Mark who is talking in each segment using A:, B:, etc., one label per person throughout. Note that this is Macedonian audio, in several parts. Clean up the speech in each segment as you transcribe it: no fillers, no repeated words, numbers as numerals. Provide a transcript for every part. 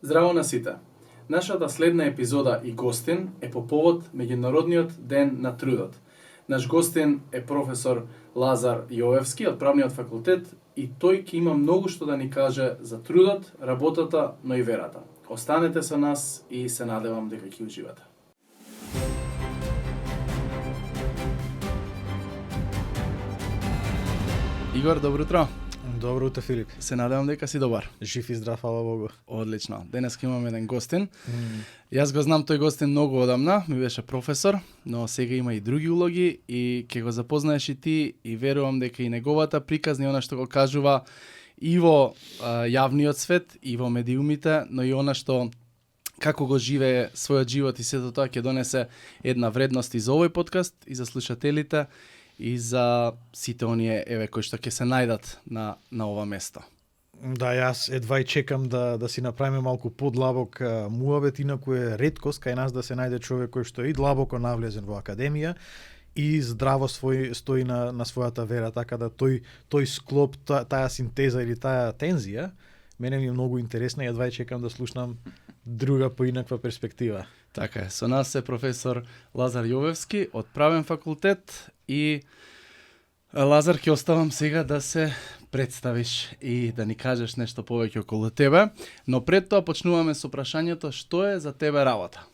A: Здраво на сите! Нашата следна епизода и гостин е по повод Меѓународниот ден на трудот. Наш гостин е професор Лазар Јовевски од Правниот факултет и тој ќе има многу што да ни каже за трудот, работата, но и верата. Останете со нас и се надевам дека ќе уживате. Игор, добро утро.
B: Добро утро, Филип.
A: Се надевам дека си добар.
B: Жив и здрав, фала Богу.
A: Одлично. Денес имаме еден гостин. Јас го знам тој гостин многу одамна, ми беше професор, но сега има и други улоги и ќе го запознаеш и ти и верувам дека и неговата приказна и она што го кажува и во јавниот свет, и во медиумите, но и она што како го живее својот живот и сето тоа ќе донесе една вредност и за овој подкаст и за слушателите и за сите оние кои што ќе се најдат на ова место.
B: Да, јас едва и чекам да си направиме малку подлабок муабет, инаку е реткост кај нас да се најде човек кој што е и длабоко навлезен во академија и здраво стои на својата вера, така да тој склоп, таа синтеза или таа тензија, мене ми е многу интересна и едва и чекам да слушнам друга поинаква перспектива.
A: Така е, со нас е професор Лазар Јовевски од Правен факултет и Лазар, ќе оставам сега да се представиш и да ни кажеш нешто повеќе околу тебе, но пред тоа почнуваме со прашањето што е за тебе работа?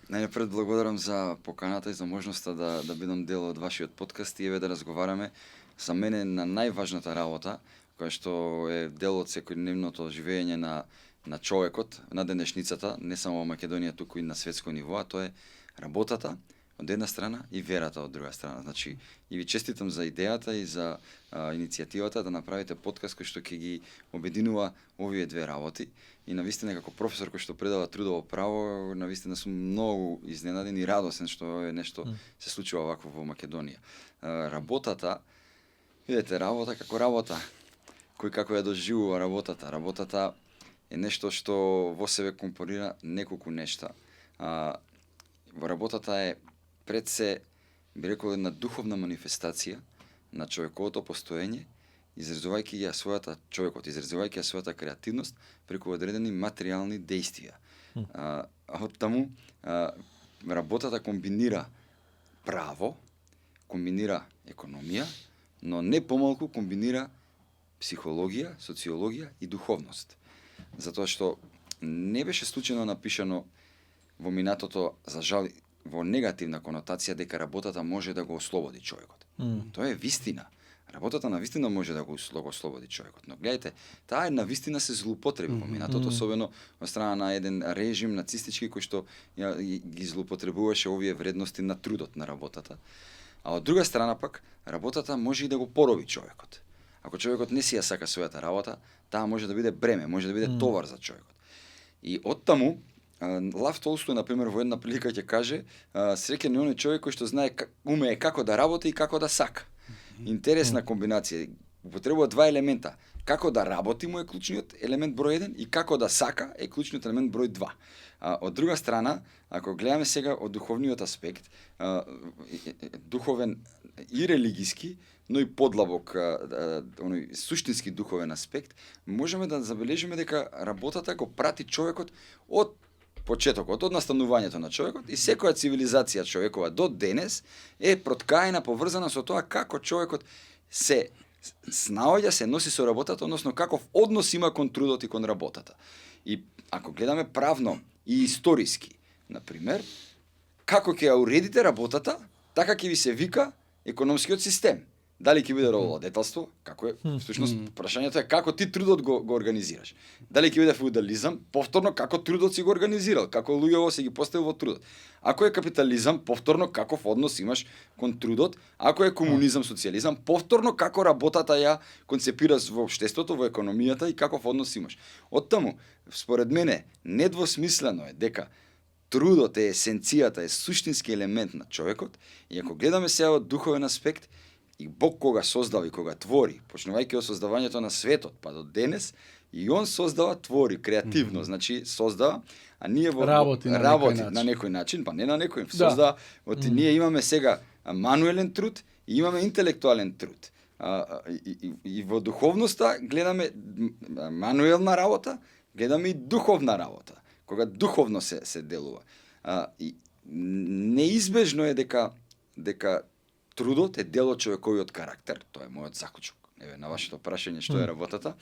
C: Најнапред благодарам за поканата и за можноста да бидам дел од вашиот подкаст и да разговараме за мене на најважната работа, која што е дел од секојдневното живење на човекот на денешницата, не само во Македонија, туку и на светско ниво, а тоа е работата од една страна и верата од друга страна. Значи, и ви честитам за идејата и за иницијативата да направите подкаст кој што ќе ги обединува овие две работи. И навистина како професор кој што предава трудово право, навистина сум многу изненаден и радосен што е нешто се случува вакво во Македонија. Работата, видете, работа како работа, кој како ја доживува работата. Работата е нешто што во себе компонира неколку нешта. Во работата е пред се, би рекол, една духовна манифестација на човековото постоење, изразувајќи ја својата креативност преку одредени материјални дејствија. Од таму работата комбинира право, комбинира економија, но не помалку комбинира психологија, социологија и духовност. Затоа што не беше случајно напишано во минатото, за жал, во негативна конотација дека работата може да го ослободи човекот. Тоа е вистина. Работата на вистина може да го ослободи човекот. Но гледайте, таа една вистина се злоупотреби во минатото, особено од страна на еден режим нацистички кој што ги злоупотребуваше овие вредности на трудот на работата. А од друга страна пак, работата може и да го пороби човекот. Ако човекот не си ја сака својата работа, таа може да биде бреме, може да биде товар за човекот. И од таму Лав Толстој, например, во една прилика ќе каже, среќен е оној човек кој што умее како да работи и како да сака. Интересна комбинација. Употребува два елемента. Како да работи му е клучниот елемент број 1 и како да сака е клучниот елемент број 2. Од друга страна, ако гледаме сега од духовниот аспект, духовен и религиски, но и подлабок, оној суштински духовен аспект, можеме да забележиме дека работата го прати човекот од почетокот, од настанувањето на човекот и секоја цивилизација човекова до денес е проткаена, поврзана со тоа како човекот се снаоѓа, се носи со работата, односно каков однос има кон трудот и кон работата. И ако гледаме правно и историски, например, како ќе ја уредите работата, така ќе ви се вика економскиот систем. Дали ќе биде рододетелство, како е, всушност прашањето е како ти трудот го организираш. Дали ќе биде феудализам, повторно како трудот си го организирал, како луѓето си ги поставил во трудот. Ако е капитализам, повторно каков однос имаш кон трудот, ако е комунизам, социјализам, повторно како работата ја концепираш во општеството, во економијата и каков однос имаш. Од таму, според мене, недвосмислено е дека трудот е есенцијата, е суштински елемент на човекот и ако гледаме сега од духовен аспект, и Бог кога создава и кога твори, почнувајќи од создавањето на светот, па до денес, и он создава, твори, креативно, значи создава, а ние
A: работи
C: на некој начин, па не на некој, создава, ние имаме сега мануелен труд и имаме интелектуален труд. И во духовноста гледаме мануелна работа, гледаме и духовна работа, кога духовно се делува. И неизбежно е дека трудот е дел од човековиот карактер, тоа е мојот заклучок, на вашето прашање што е работата,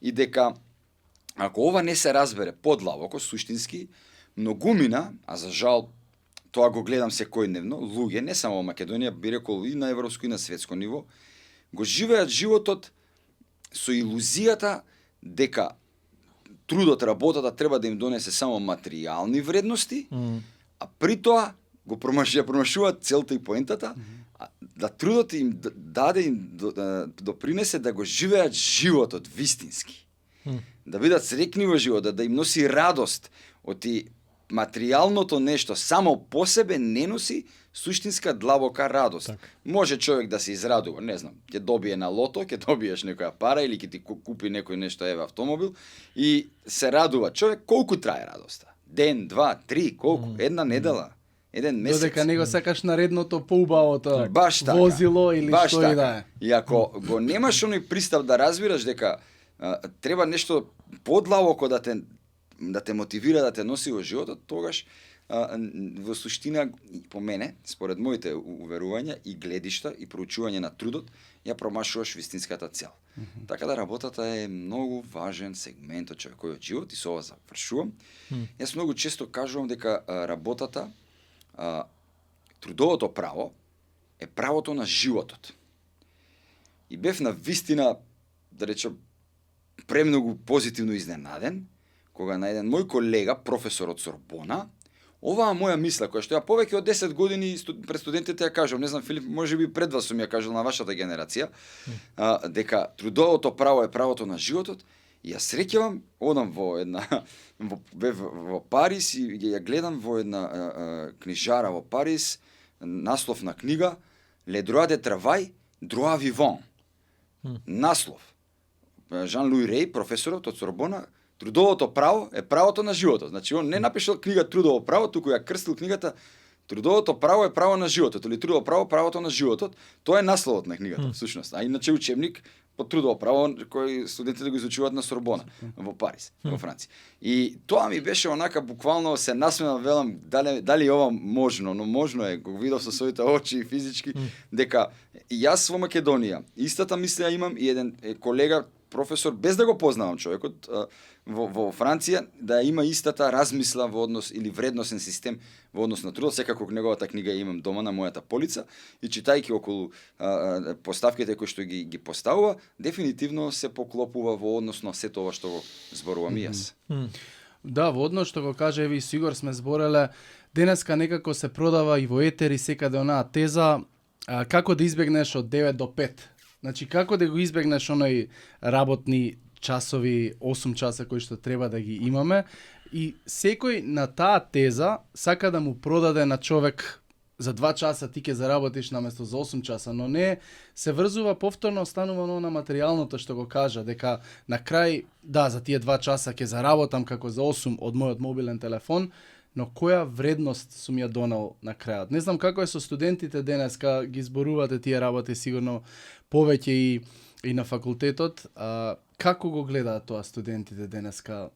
C: и дека ако ова не се разбере подлабоко, суштински, многумина, а за жал тоа го гледам секојдневно, луѓе, не само во Македонија, би рекол и на европско и на светско ниво, го живеат животот со илузијата дека трудот, работата треба да им донесе само материјални вредности, а при тоа го промашуваат целта и поентата, да трудот им допринесе да го живеат животот вистински. Да бидат среќни во животот, да им носи радост од материјалното нешто само по себе не носи суштинска длабока радост. Так. Може човек да се израдува, не знам, ќе добие на лото, ќе добиеш некоја пара или ќе ти купи некој нешто, автомобил и се радува. Човек колку трае радоста? Ден, два, три, колку? Една недела? Еден месец?
A: Додека него сакаш наредното поубавото
C: така,
A: возило или
C: баш
A: што
C: така.
A: И да е.
C: И ако го немаш оној пристап да разбираш дека треба нешто подлабоко да те мотивира, да те носи во животот, тогаш во суштина, по мене, според моите уверувања и гледишта и проучување на трудот, ја промашуваш вистинската цел. Така да работата е многу важен сегмент од човековиот живот и со ова завршувам. Јас многу често кажувам дека работата, трудовото право е правото на животот. И бев на вистина, да речем, премногу позитивно изненаден, кога на еден мој колега, професор од Сорбона, оваа моја мисла, која што ја повеќе од 10 години пред студентите ја кажам, не знам, Филип, може би пред вас сум ја кажал на вашата генерација, дека трудовото право е правото на животот, и ја среќавам, одам во Париз и ја гледам во една книжара во Париз, наслов на книга Le droit de travail, droit vivant. Наслов. Жан-Луи Рей, професорот од Сорбона, трудовото право е правото на животот. Значи, он не напишал книга Трудово право, туку ја крстил книгата Трудовото право е право на животот, или Трудово право правото на животот. Тоа е насловот на книгата, всушност. А иначе учебник по трудово право кој студентите го изучуваат на Сорбона во Париз, во Франција. И тоа ми беше онака буквално се насмеав, велам дали ова можно, но можно е, го видов со своите очи и физички, дека јас во Македонија истата мисла имам и еден колега професор, без да го познавам човекот, во Франција, да има истата размисла во однос или вредносен систем во однос на трудот. Секако неговата книга имам дома на мојата полица и читајќи околу поставките кои што ги поставува, дефинитивно се поклопува во однос на сето ова што го зборувам и јас.
A: Да, во однос што го каже Еви Сигур сме збореле, денеска некако се продава и во етери секаде онаа теза како да избегнеш од 9 до 5. Значи, како да го избегнеш оној работни часови, 8 часа кои што треба да ги имаме, и секој на таа теза сака да му продаде на човек за 2 часа ти ќе заработиш наместо за 8 часа, но не се врзува повторно останувано на материјалното што го кажа, дека на крај, да, за тие 2 часа ќе заработам како за 8 од мојот мобилен телефон, но која вредност сум ја донал на крајот? Не знам како е со студентите денеска, ги зборувате тие работи сигурно повеќе и на факултетот. Како го гледаат тоа студентите денеска?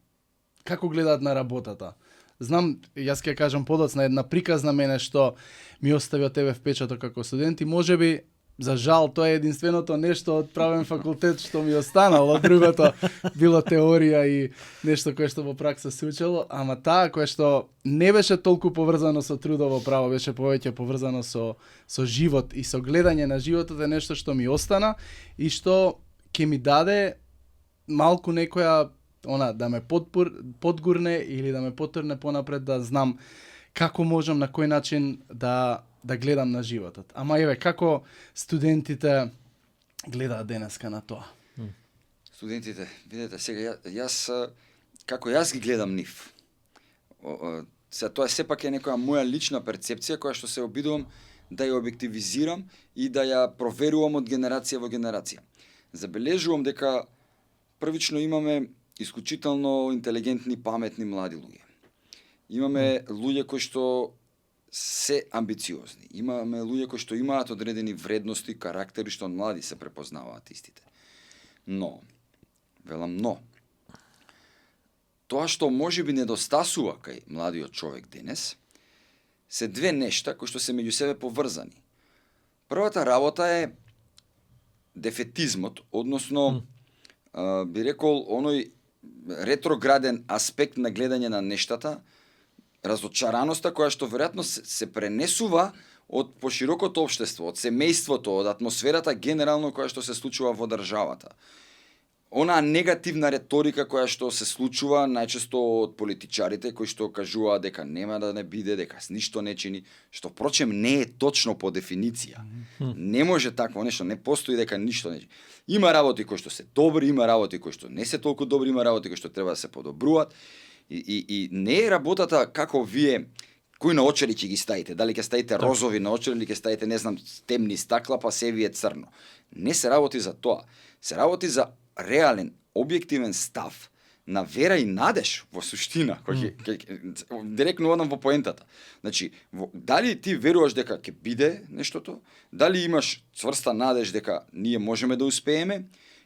A: Како гледаат на работата? Знам, јас ќе кажам подоцна една приказна мене што ми остави од тебе впечаток како студент и можеби за жал тоа е единственото нешто од правен факултет што ми останало, другото било теорија и нешто кое што во пракса се учело, ама таа кое што не беше толку поврзано со трудово право, беше повеќе поврзано со живот и со гледање на животот е нешто што ми остана и што ќе ми даде малку некоја да ме подгурне или да ме потурне понапред, да знам како можам, на кој начин да гледам на животот. Ама еве, како студентите гледаат денеска на тоа?
C: Студентите, видете, сега како јас ги гледам нив. Тоа сепак е некоја моја лична перцепција која што се обидувам да ја објективизирам и да ја проверувам од генерација во генерација. Забележувам дека првично имаме исклучително интелигентни, паметни млади луѓе. Имаме луѓе кои што се амбициозни. Имаме луѓе кои што имаат одредени вредности, карактери што од млади се препознаваат истите. Но, велам но, тоа што можеби недостасува кај младиот човек денес, се две нешта кои што се меѓу себе поврзани. Првата работа е дефетизмот, односно, би рекол, оној ретрограден аспект на гледање на нештата, разочараноста која што веројатно се пренесува од поширокото општество, од семејството, од атмосферата генерално која што се случува во државата. Онаа негативна реторика која што се случува најчесто од политичарите кои што кажуваат дека нема да не биде, дека ништо не чини, што впрочем не е точно по дефиниција. Не може такво нешто, не постои дека ништо не чини. Има работи кои што се добри, има работи кои што не се толку добри, има работи кои што треба да се подобруваат. И не е работата како вие кои наочари ќе ги ставите, дали ќе ставите розови наочари или ќе ставите не знам темни стакла па се ви е црно. Не се работи за тоа. Се работи за реален, објективен став на вера и надеж во суштина, кој директно одам во поентата. Значи, дали ти веруваш дека ќе биде нештото, дали имаш цврста надеж дека ние можеме да успееме,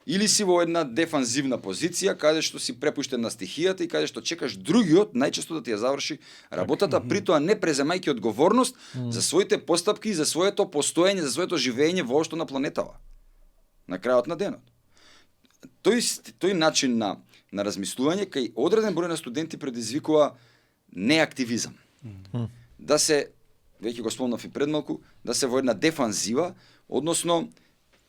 C: или си во една дефанзивна позиција, каде што си препуштен на стихијата и каде што чекаш другиот најчесто да ти ја заврши работата, притоа не преземајќи одговорност за своите постапки, за своето постоење, за своето живење воопшто на планетава. На крајот на денот. Тој начин на размислување кај одреден број на студенти предизвикува неактивизам. Да се, веќе го спомнав и предмалку, да се во една дефанзива, односно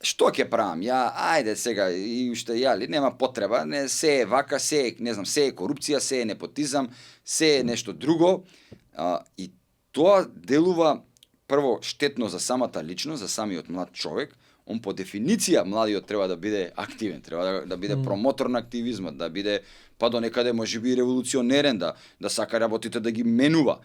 C: што ќе правам? Ајде сега и уште нема потреба, не се е вака, се е, не знам, се е корупција, се е непотизам, се е нешто друго. И тоа делува прво штетно за самата личност, за самиот млад човек. Он по дефиниција младиот треба да биде активен, треба да биде промотор на активизмот, да биде па до некаде можеби револуционерен, да сака работите да ги менува.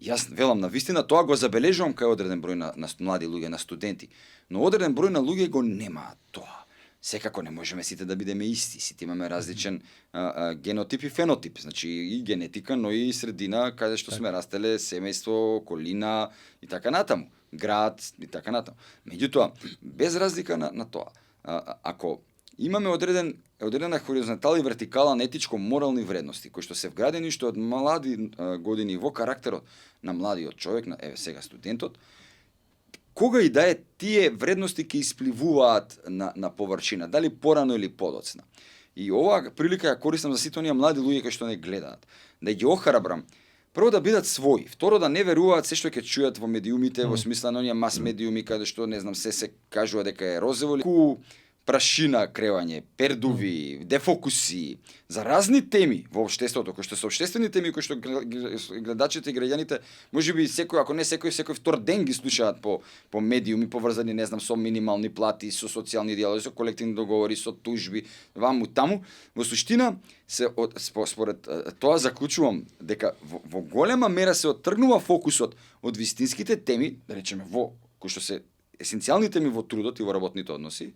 C: Јас велам, навистина тоа го забележувам кај одреден број на млади луѓе, на студенти, но одреден број на луѓе го немаат тоа. Секако не можеме сите да бидеме исти, сите имаме различен генотип и фенотип, значи и генетика, но и средина каде што сме растеле, семејство, околина и така натаму, град и така натаму. Меѓутоа, без разлика на тоа, ако имаме одредена хоризонтала и вертикала на етичко-морални вредности, кои што се вградени што од млади години во карактерот на младиот човек, сега студентот, кога и да е, тие вредности ќе испливуваат на површина, дали порано или подоцна. И оваа прилика ја користам за сите оние млади луѓе кои што не гледаат, да ги охрабрам, прво да бидат своји, второ да не веруваат се што ќе чујат во медиумите, во смисла на оние мас медиуми каде што не знам се кажува дека е розово или прашина кревање, пердуви, дефокуси, за разни теми во општеството, кои што се општествени теми кои што гледачите и граѓаните можеби секој, ако не секој втор ден ги слушаат по медиуми поврзани не знам со минимални плати, со социјални диалози, со колективни договори, со тужби, ваму таму. Во суштина според тоа заклучувам дека во голема мера се оттргнува фокусот од вистинските теми, да речеме во кои што се есенцијални теми во трудот и во работните односи.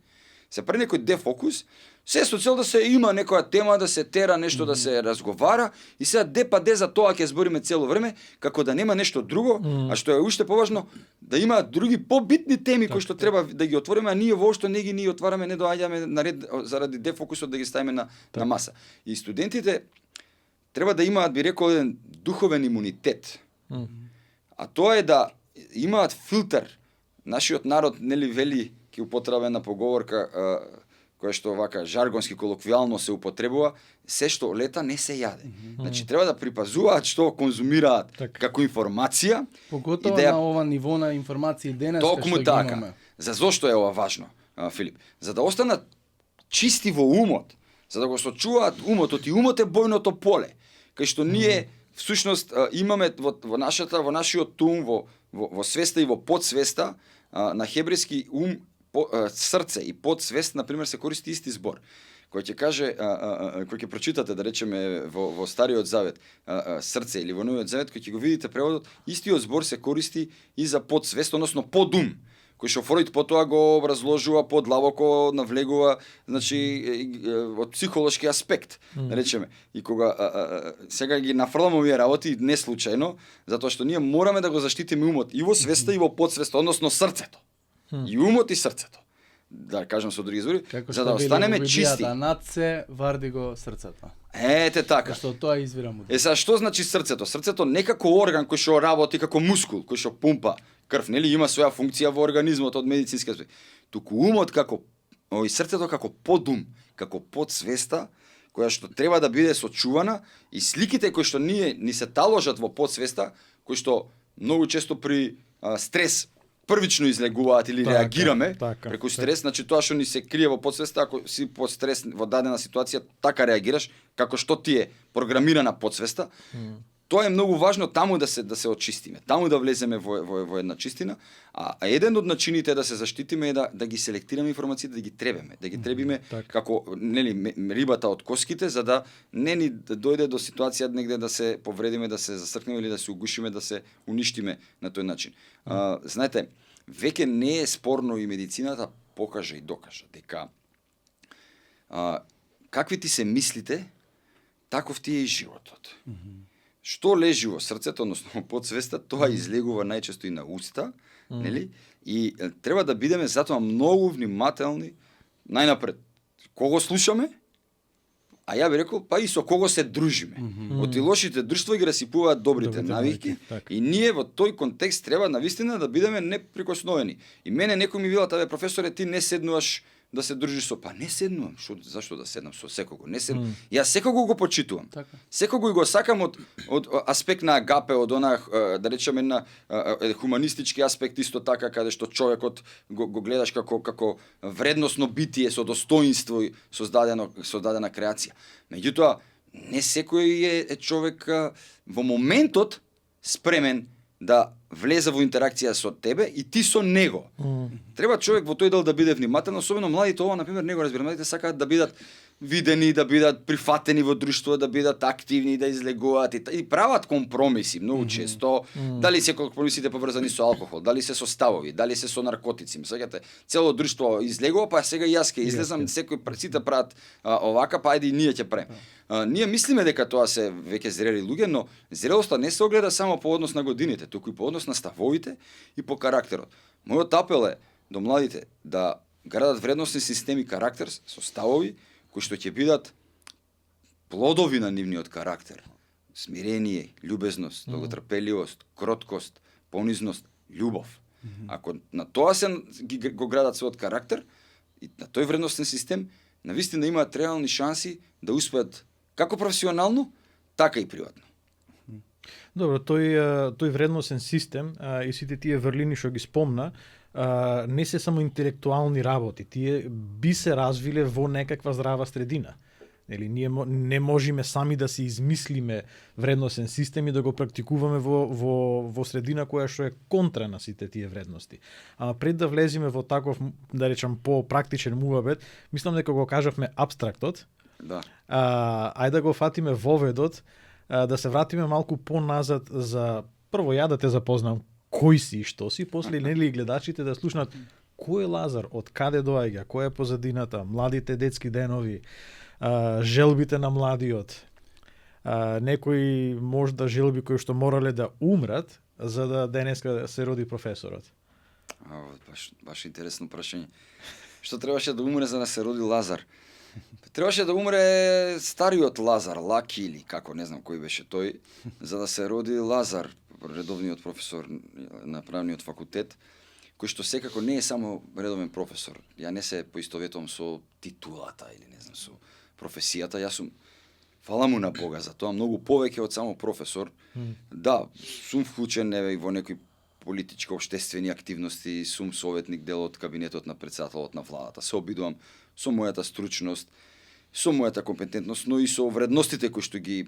C: Се прави некој дефокус, се со цел да се има некоја тема, да се тера нешто, да се разговара и сега де за тоа ќе збориме цело време, како да нема нешто друго, а што е уште поважно, да има други побитни теми кои што треба да ги отвориме, а ние воопшто не ги отвараме, не доаѓаме на ред заради дефокусот да ги ставиме на маса. И студентите треба да имаат, би рекол, еден духовен имунитет. А тоа е да имаат филтер. Нашиот народ нели вели, ќе употребува една поговорка која што вака жаргонски колоквијално се употребува, се што лета не се јаде. Значи треба да припазуваат што конзумираат како информација.
A: Поготово на ова ниво на информации денес што ги имаме.
C: За зошто е ова важно, Филип? За да останат чисти во умот, за да го сочуваат умот, и умот е бојното поле, кај што ние всушност имаме во нашиот ум, во свеста и во подсвеста, на хебрејски ум, срце и подсвест, например, се користи исти збор. Кој ќе каже, кој ќе прочитате, да речеме, во Стариот Завет, срце или во Новиот Завет, кој ќе го видите преводот, истиот збор се користи и за подсвест, односно подум. кој што Фројд потоа го образложува подлабоко, навлегува, значи од психолошки аспект, да речеме. И кога сега ги нафрлам овие работи не случајно, затоа што ние мораме да го заштитиме умот и во свеста и во подсвеста, односно срцето. И умот и срцето. Да кажам со други збори, за да останеме чисти.
A: Над се варди го срцето.
C: Ете така.
A: Што тоа извира му.
C: Сега што значи срцето? Срцето не како орган кој што работи како мускул, кој што пумпа крв, нели има своја функција во организмот од медицински аспект. Туку умот како срцето како подум, како подсвеста, која што треба да биде сочувана и сликите кои што ни се таложат во подсвеста, кои што многу често при стрес првично излегуваат или реагираме преку стрес, значи тоа што ни се крие во подсвеста, ако си под стрес во дадена ситуација, така реагираш, како што ти е програмирана подсвеста, тоа е многу важно таму да се очистиме, таму да влеземе во една чистина, а еден од начините да се заштитиме е да ги селектираме информациите, да ги требеме, да ги требиме како нели рибата од коските, за да не ни дојде до ситуација негде да се повредиме, да се засркнеме или да се угушиме, да се уништиме на тој начин. Знаете, веќе не е спорно и медицината покажа и докажа дека какви ти се мислите, таков ти е и животот. Што лежи во срцето, односно подсвеста, тоа излегува најчесто и на уста, нели? И треба да бидеме затоа многу внимателни, најнапред, кого слушаме, а ја би рекол, па и со кого се дружиме. Од и лошите друштва ги расипуваат добрите навики, и ние во тој контекст треба навистина да бидеме неприкосновени. И мене некој ми вела, табе професоре, ти не седнуваш да се дружиш па не седнувам, зашто да седнам со секого? Не седнувам. Јас секого го почитувам. Секого го сакам од аспект на агапе, од она да речеме на хуманистички аспект исто така, каде што човекот го гледаш како вредносно битие со достоинство и создадена креација. Меѓутоа, не секој е човек во моментот спремен да влезе во интеракција со тебе и ти со него. Треба човек во тој дел да биде внимателен, особено младите, ова на пример не го разбирам, младите сакаат да бидат видени, да бидат прифатени во друштво, да бидат активни, да излегуваат и прават компромиси многу често. Дали се компромисите поврзани со алкохол, дали се со ставови, дали се со наркотици. Сеќате, цело друштво излегува, па сега и јас ќе излезам, сите прават овака, па ајде и ние ќе правиме. Ние мислиме дека тоа се веќе зрели луѓе, но зрелоста не се огледа само по однос на годините, туку и по однос на ставовите и по карактерот. Мојот апел е до младите да градат вредносни системи карактер со ставови кои што ќе бидат плодови на нивниот карактер. Смирение, љубезност, долготрпеливост, кроткост, понизност, љубов. Ако на тоа се го градат својот карактер и на тој вредносен систем, навистина имаат реални шанси да успеат како професионално, така и приватно.
B: Добро, тој вредносен систем и сите тие врлини што ги спомна, не се само интелектуални работи, тие би се развиле во некаква здрава средина. Нели, ние не можеме сами да си измислиме вредносен систем и да го практикуваме во средина која што е контра на сите тие вредности. Ама пред да влеземе во таков, да речам, по-практичен муабет, мислам дека го кажавме абстрактот.
C: Да.
B: Ајде да го фатиме воведот, да се вратиме малку поназад за прво ја да те запознам кој си и што си, после нели гледачите да слушнат кој е Лазар, од каде доаѓа, која е позадината, младите детски денови, желбите на младиот, некои можда желби кои што морале да умрат за да денеска се роди професорот.
C: Баш интересно прашање. Што требаше да умре за да се роди Лазар? Требаше да умре стариот Лазар, Лаки или како, не знам кој беше тој, за да се роди Лазар, редовниот професор на правниот факултет, кој што секако не е само редовен професор. Ја не се поистоветувам со титулата или не знам со професијата, јас сум, фала му на Бога за тоа, многу повеќе од само професор. Да, сум вклучен во некои политички општествени активности, сум советник дел од кабинетот на претседателот на владата. Се обидувам со мојата стручност, со мојата компетентност, но и со вредностите кои што ги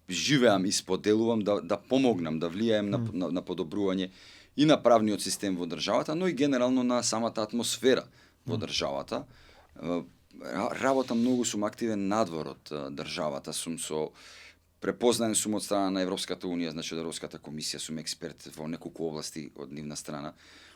C: живеам и споделувам да помогнам, да влијаем на подобрување и на правниот систем во државата, но и генерално на самата атмосфера во државата. Работам многу, сум активен надвор од државата, препознаен сум од страна на Европската унија, значи од Европската комисија, сум експерт во неколку области од нивна страна.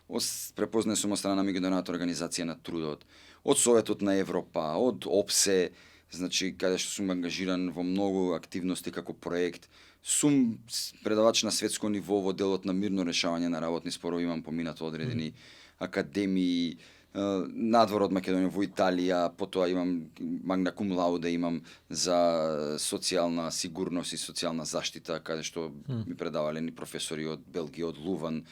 C: препознае сум од страна на Меѓународната организација на трудот, од Советот на Европа, од ОПСЕ, значи каде што сум ангажиран во многу активности како проект. Сум предавач на светско ниво во делот на мирно решавање на работни спорови, имам поминато одредени академии, надвор од Македонија во Италија, потоа имам магна кум лауде, имам за социјална сигурност и социјална заштита, каде што ми предавале ни професори од Белгија, од Луван,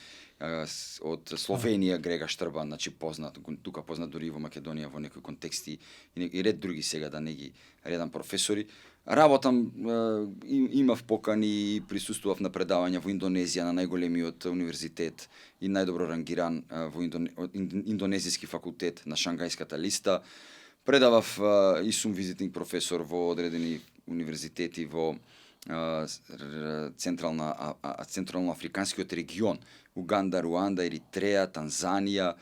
C: од Словенија, Грега Штрбан, значи познат, тука познат дури и во Македонија во некои контексти и ред други сега да не ги редам професори. Работам, имав покани и присуствував на предавања во Индонезија на најголемиот универзитет и најдобро рангиран во индонезиски факултет на Шангајската листа. Предавав и сум визитинг професор во одредени универзитети во централно-африканскиот регион, Уганда, Руанда, Еритреја, Танзанија,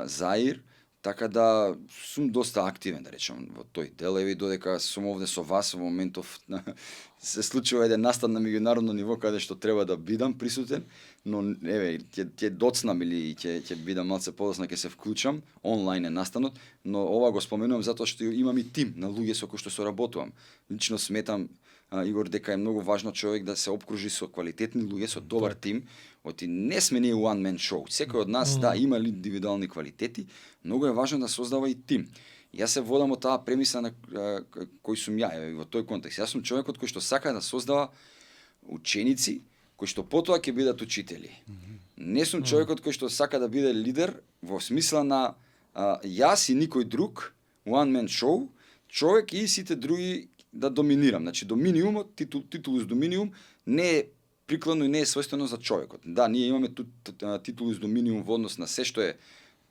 C: Заир. Така да сум доста активен, да речем, во тој дел. Еве додека сум овде со вас во моментов се случува еден настан на меѓународно ниво каде што треба да бидам присутен, но еве ќе доцнам или ќе бидам малце подоцна, ќе се вклучам, онлайн е настанот, но ова го споменувам затоа што имам и тим на луѓе со кои што соработувам. Лично сметам, Игор, дека е многу важно човек да се обкружи со квалитетни луѓе, со добар тим. Оти не сме ние one man show. Секој од нас да има индивидуални квалитети, многу е важно да создава и тим. Јас се водам од таа премиса на кој сум ја во тој контекст. Јас сум човекот кој што сака да создава ученици кои што потоа ќе бидат учители. Не сум човекот кој што сака да биде лидер во смисла на јас и никој друг, one man show, човек и сите други да доминирам. Значи доминиумот, титулус доминиум не е прикладно и не е својствено за човекот. Да, ние имаме титулус доминиум во однос на се што е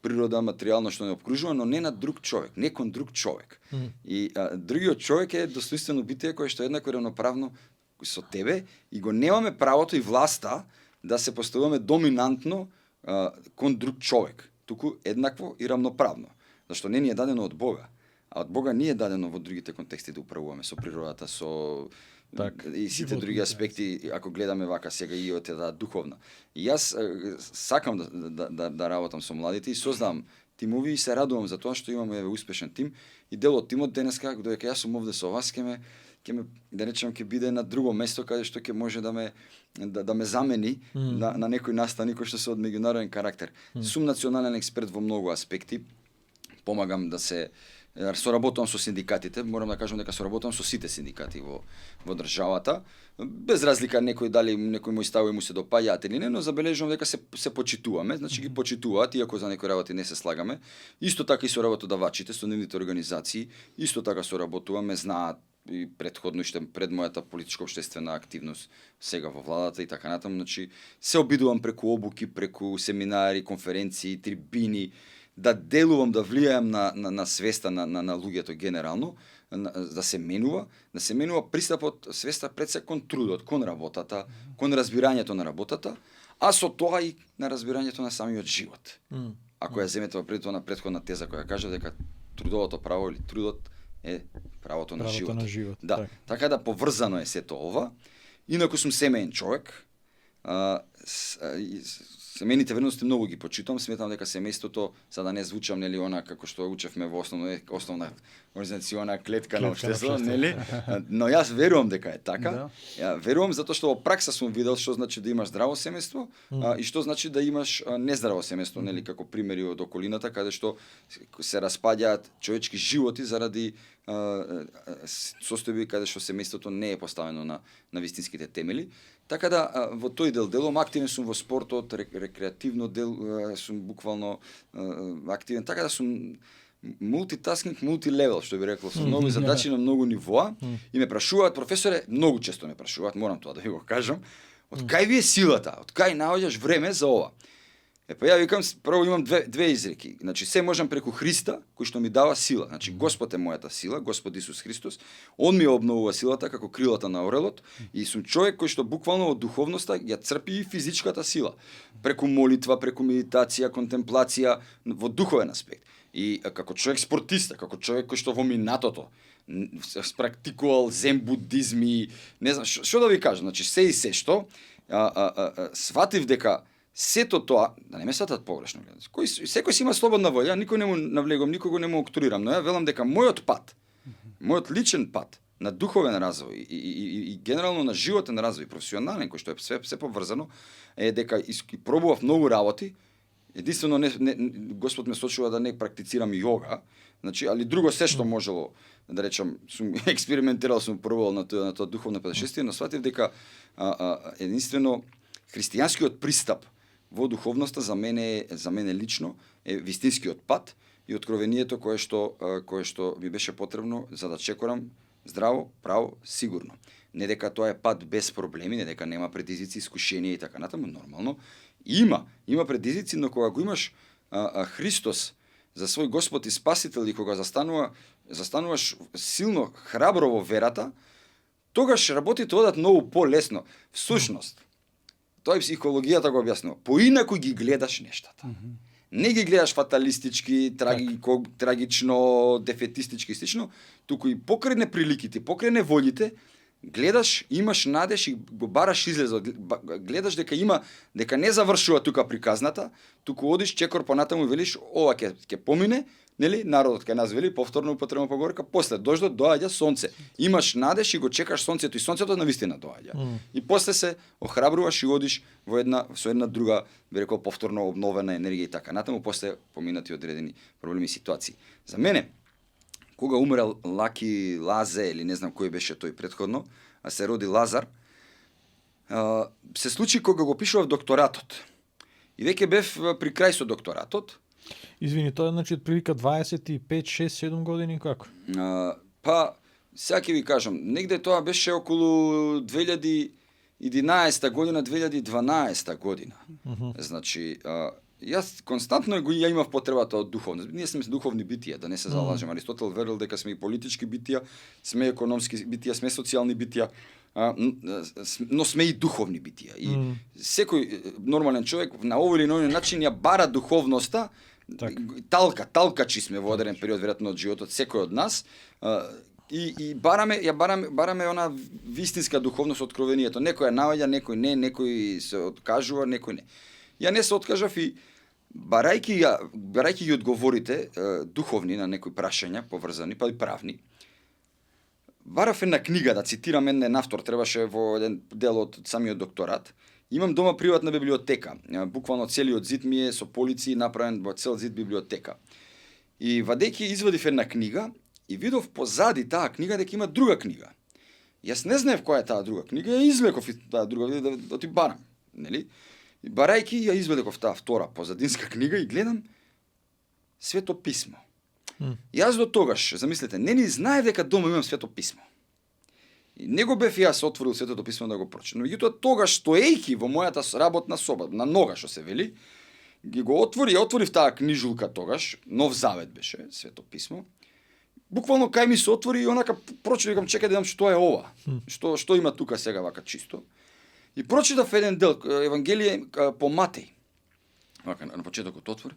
C: природа, материјално што не обкружува, но не на друг човек, не кон друг човек. И другиот човек е достоинствено битие кој што е еднакво равноправно со тебе и го немаме правото и власта да се поставуваме доминантно кон друг човек, туку еднакво и равноправно. Зашто не ни е дадено од Бога. А од Бога ни е дадено во другите контексти да управуваме со природата, со и сите други аспекти, ако гледаме вака сега и од таа духовна. И јас сакам да работам со младите и создавам тимови и се радувам за тоа што имаме успешен тим и дел од тимот денеска додека јас сум овде со вас ќе ме да речем ќе биде на друго место каде што ќе може да ме замени на некој настани кои што се од меѓународен карактер. Сум национален експерт во многу аспекти. Помагам да се соработувам со синдикатите, морам да кажам дека соработувам со сите синдикати во државата, без разлика некој мој ставови му се допаѓаат или не, но забележувам дека се почитуваме, значи ги почитуваат иако за некои работи не се слагаме. Исто така и со работодавачите, со нивните организации, исто така соработуваме, знаат и претходно уште пред мојата политичко општествена активност сега во владата и така натаму, значи се обидувам преку обуки, преку семинари, конференции, трибини, да делувам, да влијаам на свеста на луѓето генерално, да се менува пристапот свеста пред се кон трудот, кон работата, кон разбирањето на работата, а со тоа и на разбирањето на самиот живот. Ако ја земете во предто на претходна теза која кажа дека трудовото право или трудот е правото на живот. Да, така да поврзано е сето ова. Инаку сум семеен човек. Семејните вредности многу ги почитувам, сметам дека семејството, за да не звучам нели она како што учевме во основна организациона клетка на општеството, нели? Но јас верувам дека е така. Да. Ја верувам затоа што во пракса сум видел што значи да имаш здраво семејство и што значи да имаш нездраво семејство, нели, како примери од околината каде што се распаѓаат човечки животи заради состојби каде што семејството не е поставено на вистинските темели. Така да во тој делувам, активен сум во спортот, рекреативно сум буквално активен, така да сум мултитаскинг, мултилевел, што би рекол, со многу задачи на многу нивоа и ме прашуваат, професоре, многу често ме прашуваат, морам тоа да ви го кажам, од кај ви е силата, од кај наоѓаш време за ова? Па ја викам, прво имам две изреки. Значи, се можам преку Христа, кој што ми дава сила. Значи, Господ е мојата сила, Господ Исус Христос. Он ми обновува силата како крилата на орелот и сум човек кој што буквално од духовноста ја црпи и физичката сила. Преку молитва, преку медитација, контемплација, во духовен аспект. И како човек спортиста, како човек кој што во минатото спрактикувал зен будизми, не знам, што да ви кажам, значи се и се што, сватив дека Сето тоа, да не ме сватат погрешно, секој си има слободна волја, никој не му навлегом, никого не му октурирам, но ја велам дека мојот пат, мојот личен пат на духовен развој и генерално на животен развој, професионален, кој што е се поврзано, е дека пробував многу работи. Единствено Господ ме сочува да не практицирам јога, значи, али друго се што можело, да речам, сум експериментирал, сум пробувал на тоа духовно путешествие, но сватив дека единствено христијанскиот пристап во духовноста за мене лично е вистинскиот пат и откровението кое што ми беше потребно за да чекорам здраво, право, сигурно. Не дека тоа е пат без проблеми, не дека нема предизвици, искушенија и така натаму, нормално. Има предизвици, но кога го имаш Христос за свој Господ и Спасител и кога застануваш силно, храбро во верата, тогаш работите одат многу полесно. Всушност, тоа и психологијата го објаснува. Поинаку ги гледаш нештата. Не ги гледаш фаталистички, трагично, дефетистички и слично, туку и покрај неприликите, покрај неволите, гледаш, имаш надеж и го бараш излезот. Гледаш дека не завршува тука приказната, туку одиш чекор понатаму и велиш ова ќе помине, нели? Народот кај нас вели повторно употребна поговорка, после дождот доаѓа сонце. Имаш надеж и го чекаш сонцето и сонцето навистина доаѓа. И после се охрабруваш и одиш со една друга, би рекол, повторно обновена енергија и така натаму, после поминати одредени проблеми и ситуации. За мене, кога умрел Лаки Лазе, или не знам кој беше тој претходно, а се роди Лазар, се случи кога го пишував докторатот. И веќе бев при крај со докторатот.
B: Извини, тоа значи прилика 25, 6, 7 години, како?
C: Па, сега ќе ви кажам, негде тоа беше околу 2011 година, 2012 година. Значи, јас константно ја имав потребата од духовност. Ние сме духовни битија, да не се залажем. Аристотел верил дека сме и политички битија, сме економски битија, сме социјални битија, но сме и духовни битија. И секој нормален човек на овој или на оној начин ја бара духовноста. Талкачи сме во одреден период веројатно од животот, секој од нас. И бараме она вистинска духовност, откровението. Некој ја наоѓа, некој не, некој се откажува, некој не. Ја не се откажав и барајќи ги одговорите духовни на некои прашања поврзани, па и правни. Барав една книга, да цитирам еден автор, требаше во еден дел од самиот докторат. Имам дома приватна библиотека. Буквално целиот зид ми е со полици направен во цел зид библиотека. И вадејќи извадив една книга и видов позади таа книга дека има друга книга. Јас не знаев која е таа друга книга, ја извлеков и таа друга да ти барам, нели? И барајќи ја извлеков таа втора позадинска книга и гледам Свето писмо. Јас до тогаш, замислете, не ни знаев дека дома имам Свето писмо. И не го бев јас отворил Светото писмо да го прочитам. Меѓутоа тогаш стоејќи во мојата работна соба, на нога што се вели, ги го отворив таа книжулка тогаш, Нов Завет беше, Свето писмо. Буквално кај ми се отвори и онака прочитам, чекај да видам што е ова. Што има тука сега вака чисто. И прочитав еден дел Евангелие по Матеј. Вака на почетокот отвор.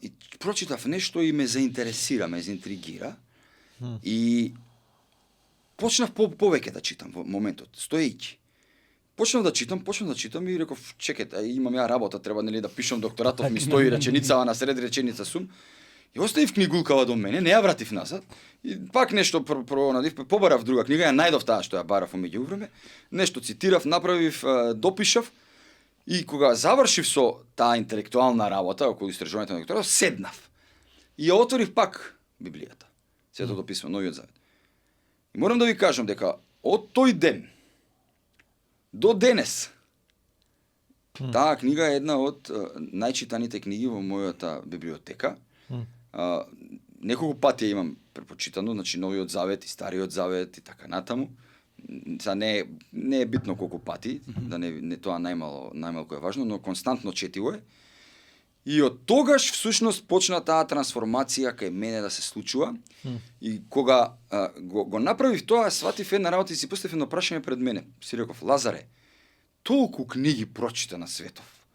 C: И прочитав нешто и ме заинтересира, ме заинтригира. И почнав повеќе да читам во моментот, стоејќи. Почнав да читам и реков, чекај, имам ја работа, треба нели да пишам докторатот, ми стои реченицава, на сред реченица сум. И оставив книгулкава до мене, не ја вратив назад. И пак нешто побарав друга книга, ја најдов таа што ја барав во меѓувреме. Нешто цитирав, направив, допишав. И кога завршив со таа интелектуална работа околу истражувањето на докторатот, седнав. И ја отворив пак Библијата. Светото писмо, Новиот Завет. И морам да ви кажам дека од тој ден до денес таа книга е една од најчитаните книги во мојата библиотека. Неколку пати ја имам препочитано, значи Новиот Завет и Стариот Завет и така натаму. Не е битно колку пати, да не тоа најмалку е важно, но константно четиво е. И од тогаш всушност почна таа трансформација кај мене да се случува. И кога го направив тоа, сватив една работа и си поставив едно прашање пред мене. Си реков, Лазаре, толку книги прочита на светов.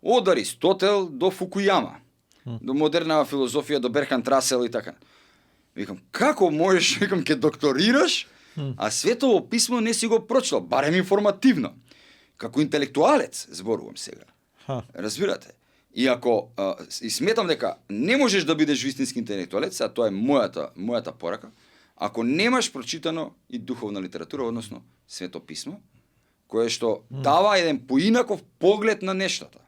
C: Од Аристотел до Фукујама, до модерна филозофија, до Берханд Расел и така. Викам, како можеш, ќе докторираш, а Светово писмо не си го прочитал, барем информативно. Како интелектуалец, зборувам сега. Разбирате? И ако и сметам дека не можеш да бидеш вистински интелектуалец, а тоа е мојата порака, ако немаш прочитано и духовна литература, односно Свето писмо, кое што дава еден поинаков поглед на нештата.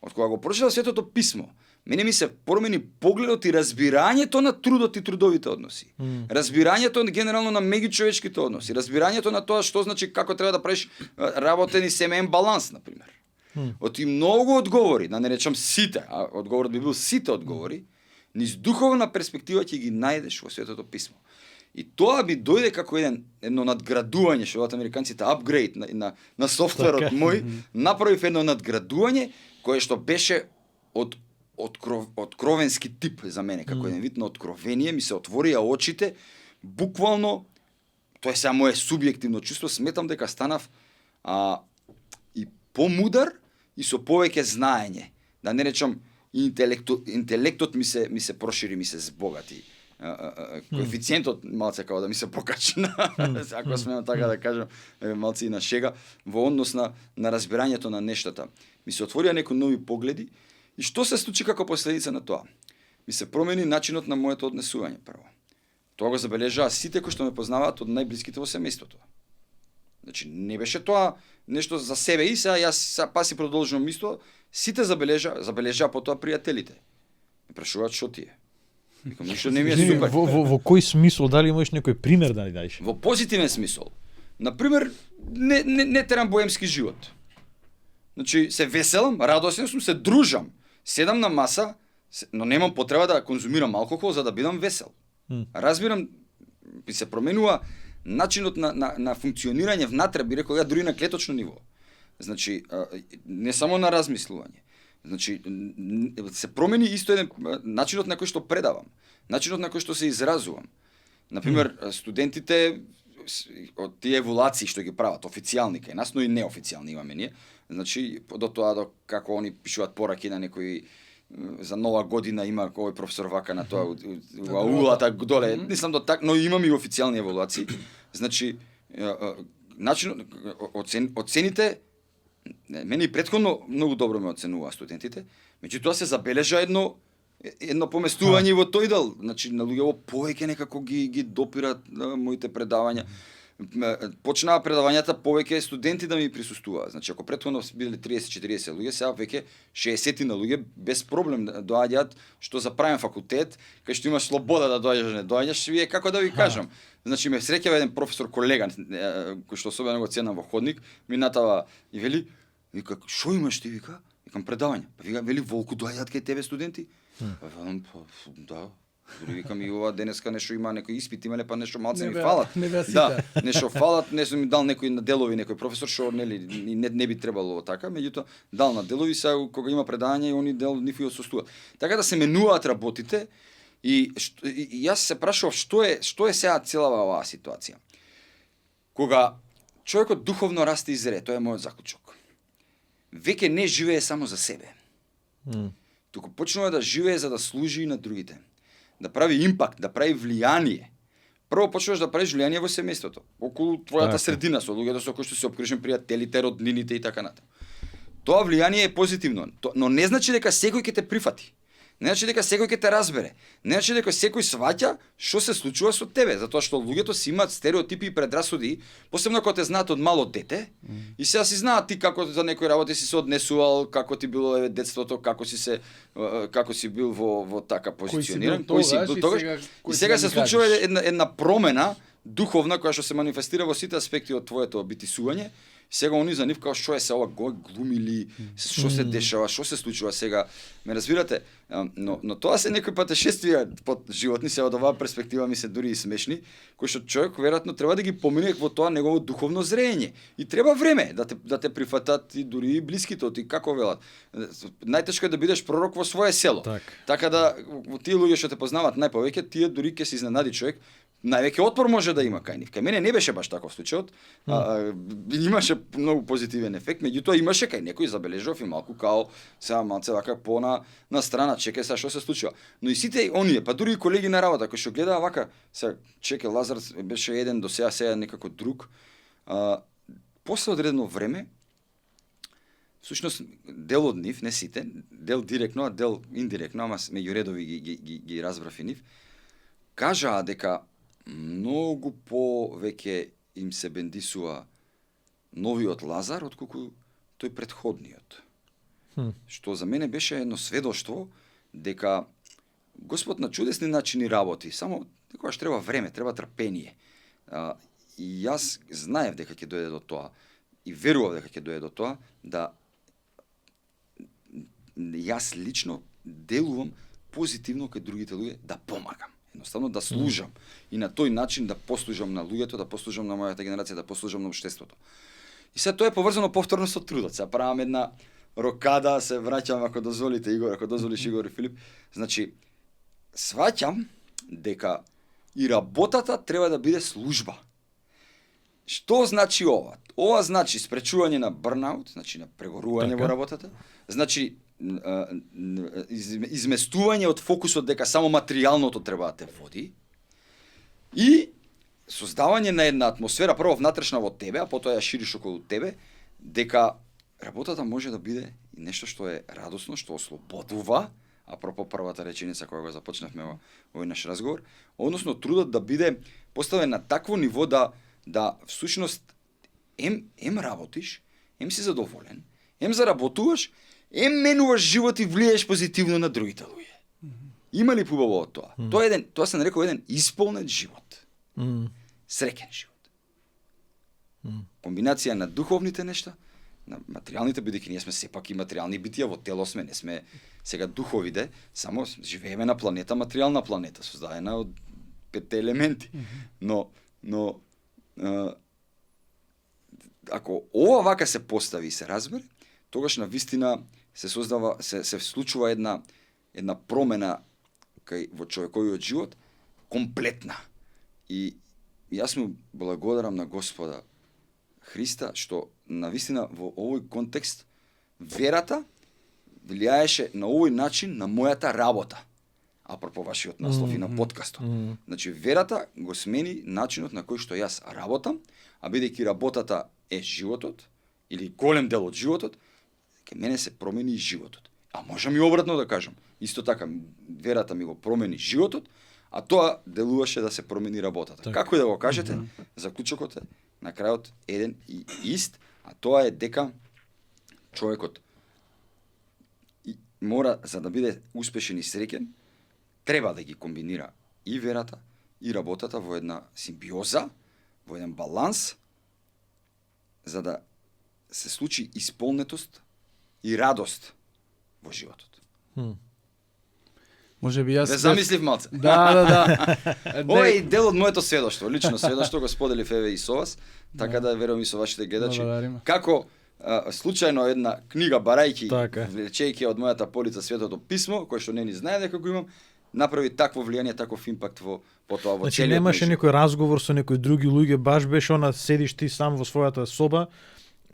C: Од кога го прочитав Светото писмо, мене ми се промени погледот и разбирањето на трудот и трудовите односи. Разбирањето генерално на меѓучовечките односи, разбирањето на тоа што значи како треба да правиш работен и семеен баланс, на пример. Од и многу одговори, да не речам сите, а одговорот би бил сите одговори, низ духовна перспектива ќе ги најдеш во Светото писмо. И тоа би дојде како едно надградување, што од американците апгрейд на софтверот мој, направив едно надградување кое што беше од откровенски тип за мене, како еден вид на откровение, ми се отворија очите, буквално, тоа е сега моје субјективно чувство, сметам дека станав и помудар и со повеќе знаење. Да не речам, интелектот ми се прошири, ми се збогати. Коефициентот малце како да ми се покачи, ако смеам така да кажам, малце и на шега, во однос на разбирањето на нештата. Ми се отворија некои нови погледи и што се случи како последица на тоа? Ми се промени начинот на моето однесување прво. Тоа го забележаа сите кои што ме познаваат од најблиските во семејството. Значи не беше тоа нешто за себе и сега јас па си продолжувам исто, сите забележаа потоа пријателите. Ме прашуваат што ти е. Викам, ништо не ми е супер.
B: Во кој смисол, дали имаш некој пример да ни даеш?
C: Во позитивен смисол. Например, не терам боемски живот. Значи, се веселам, радосен сум, се дружам. Седам на маса, но немам потреба да конзумирам алкохол за да бидам весел. Разбирам, би се променува начинот на функционирање внатре, би рекол ја, дури на клеточно ниво. Значи, не само на размислување. Значи, се промени исто еден начинот на кој што предавам, начинот на кој што се изразувам. Например, студентите од тие еволации што ги прават, официјални кај нас, но и неофицијални имаме ние. Значи, до тоа до како они пишуваат пораки на некои за нова година има кој професор вака на тоа во аулата доле, не знам до так, но имаме и официјални еволуации. Значи, начинот оцените мене и претходно многу добро ме оценуваа студентите, меѓутоа се забележа едно поместување во тој дел, значи на луѓе повеќе некако ги допират моите предавања. Почнаа предавањата повеќе студенти да ми присуствуваат. Значи ако претходно биле 30-40 луѓе, сега веќе 60 на луѓе без проблем доаѓаат, што за правен факултет, кај што имаш слобода да доаѓаш, не доаѓаш, вие како да ви кажам. Значи ме среќава еден професор колега кој што особено го ценам во ходник, ми натава и вели, вика, што имаш ти, вика? Викам предавање. Па вика, вели, волку доаѓаат кај тебе студенти? Да. Дури викам и ова денеска нешто има некој испит имале, па нешто малце ми фалат. Да, нешто фалат, нешто ми дал некој на делови, некој професор што нели не би требало така, меѓутоа дал на делови, сега кога има предавање они дел нив и отсуствуваат. Така да се менуваат работите и јас се прашував што е сега целава оваа ситуација. Кога човекот духовно расте и зре, тоа е мојот заклучок. Веќе не живее само за себе. Туку почнува да живее за да служи и на другите. Да прави импакт, да прави влијание. Прво почнуваш да правиш влијание во семејството, околу твојата средина, со луѓето со кои што се опкружен, пријателите, роднините и така натаму. Тоа влијание е позитивно, но не значи дека секој ќе те прифати. Не значи дека секој ќе те разбере. Не значи дека секој сваќа што се случува со тебе, затоа што луѓето си имаат стереотипи и предрасуди, посебно кога те знаат од мало дете, и сега си знаат ти како за некои работи си се однесувал, како ти било детството, како си бил во така позициониран, кој си бил тогаш. И сега се случува една промена духовна која што се манифестира во сите аспекти од твоето битисување. Сега они за нив као што е се ова глумили, што се дешава, што се случува сега. Ме разбирате? Но тоа се некои патешествија под животни, се од оваа перспектива ми се дури и смешни, кои што човек веројатно треба да ги помине во тоа негово духовно зрење. И треба време да те прифатат и дури и блиските од и како велат. Најтешко е да бидеш пророк во свое село. Така да тие луѓе што те познаваат најповеќе, тие дури ќе се изненади човек. Највеќе отпор може да има кај нив. Кај мене не беше баш таков случајот. Имаше многу позитивен ефект, меѓутоа имаше кај некој забележав и малку као сега малце вака на страна, чекај сега што се случува. Но и сите оние, па дури и колеги на работа кои што гледаа вака, сега чекај Лазар беше еден до сега некако друг. После одредено време всушност дел од нив, не сите, дел директно, а дел индиректно, ама меѓу редови ги разбрав и нив, кажаа дека многу повеќе им се бендисува новиот Лазар отколку тој претходниот. Што за мене беше едно сведоштво дека Господ на чудесни начини работи, само некогаш треба време, треба трпение. И јас знаев дека ќе дојде до тоа и верував дека ќе дојде до тоа да јас лично делувам позитивно кај другите луѓе, да помагам. Едноставно да служам и на тој начин да послужам на луѓето, да послужам на мојата генерација, да послужам на општеството. И сега тоа е поврзано повторно со трудот. Сега правам една рокада, се враќам ако дозволите Игор, ако дозволиш Игор и Филип. Значи, сваќам дека и работата треба да биде служба. Што значи ова? Ова значи спречување на бърнаут, значи на прегорување во работата, значи изместување од фокусот дека само материјалното треба да те води и создавање на една атмосфера прво внатрешна во тебе, а потоа ја шириш околу тебе, дека работата може да биде и нешто што е радосно, што ослободува, апропо првата реченица која го започнавме во овој наш разговор, односно трудот да биде поставен на такво ниво да всушност ем работиш, ем си задоволен, ем заработуваш, менуваш живот и влиеш позитивно на другите луѓе. Има ли побаво од тоа? Тоа се нарекува еден исполнет живот. Среќен живот. Комбинација на духовните нешта, на материјалните, бидејќи ние сме сепак и материјални битија, во тело сме, не сме сега духовиде, само живееме на планета, материјална планета, создадена од 5 елементи. Но ако ова вака се постави и се разбере, тогаш на вистина се создава, се случува една промена во човековиот живот, комплетна. И јас му благодарам на Господа Христа, што на вистина во овој контекст верата влијаеше на овој начин на мојата работа. Апропо вашиот наслов и на подкастот. Значи, верата го смени начинот на кој што јас работам, а бидејќи работата е животот, или голем дел од животот, ке мене се промени и животот. А можам и обратно да кажам. Исто така, верата ми го промени животот, а тоа делуваше да се промени работата. Так. Како и да го кажете, заклучокот е на крајот еден и ист, а тоа е дека човекот мора, за да биде успешен и среќен, треба да ги комбинира и верата, и работата во една симбиоза, во еден баланс, за да се случи исполнетост и радост во животот.
A: Може би јас...
C: Ве замислив малце.
A: Да.
C: Ова е дел од моето сведоштво, лично сведоштво, го споделив еве и со вас, така да верувам и со вашите гледачи. Како случајно една книга барајќи, влечејќи од мојата полица Светото писмо, кој што не ни знае дека го имам, направи такво влијание, таков импакт во тоа, во
B: целиот.
C: Значи
B: немаше некој разговор со некои други луѓе, баш беше она седиш ти сам во својата соба,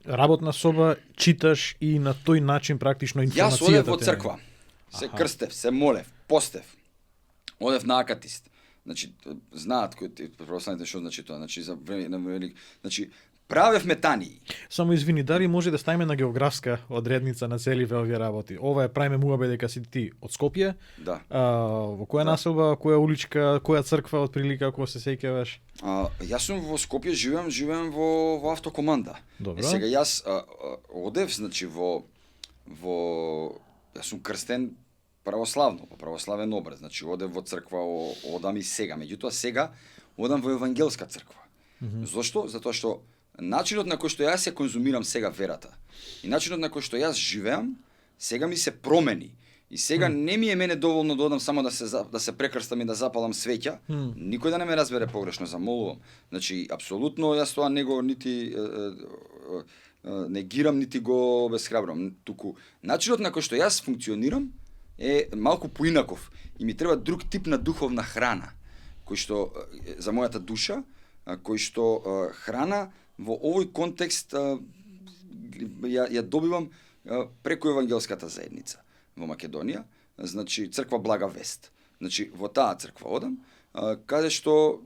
B: работна соба, читаш и на тој начин практично информацијата.
C: Јас одев во црква. Се крстев, се молев, постев. Одев на акатист. Значи, знаат кои православните што значи тоа, значи за време, значи правев метании.
B: Само извини, дали може да ставиме на географска одредница на целиве овие работи? Ова е праиме муабе дека си ти од Скопје.
C: Да.
B: Во која населба, која уличка, која црква од прилика, ако се сеќаваш?
C: Јас сум во Скопје, живеам во автокоманда.
B: Добро.
C: Сега јас одев, значи јас сум крстен православно, по православен обред, значи одев во црква, одам и сега. Меѓутоа сега одам во евангелска црква. Зошто? Затоа што начинот на кој што јас ја конзумирам сега верата и начинот на кој што јас живеам, сега ми се промени. И сега не ми е мене доволно да одам само да се прекрстам и да запалам свеќа. Никој да не ме разбере погрешно, замолувам. Значи, апсолутно јас тоа не го нити негирам, нити го обесхрабрам. Туку начинот на кој што јас функционирам е малку поинаков и ми треба друг тип на духовна храна, кој што за мојата душа, кој што храна во овој контекст ја добивам преку евангелската заедница во Македонија, значи црква Блага Вест. Значи во таа црква одам, каде што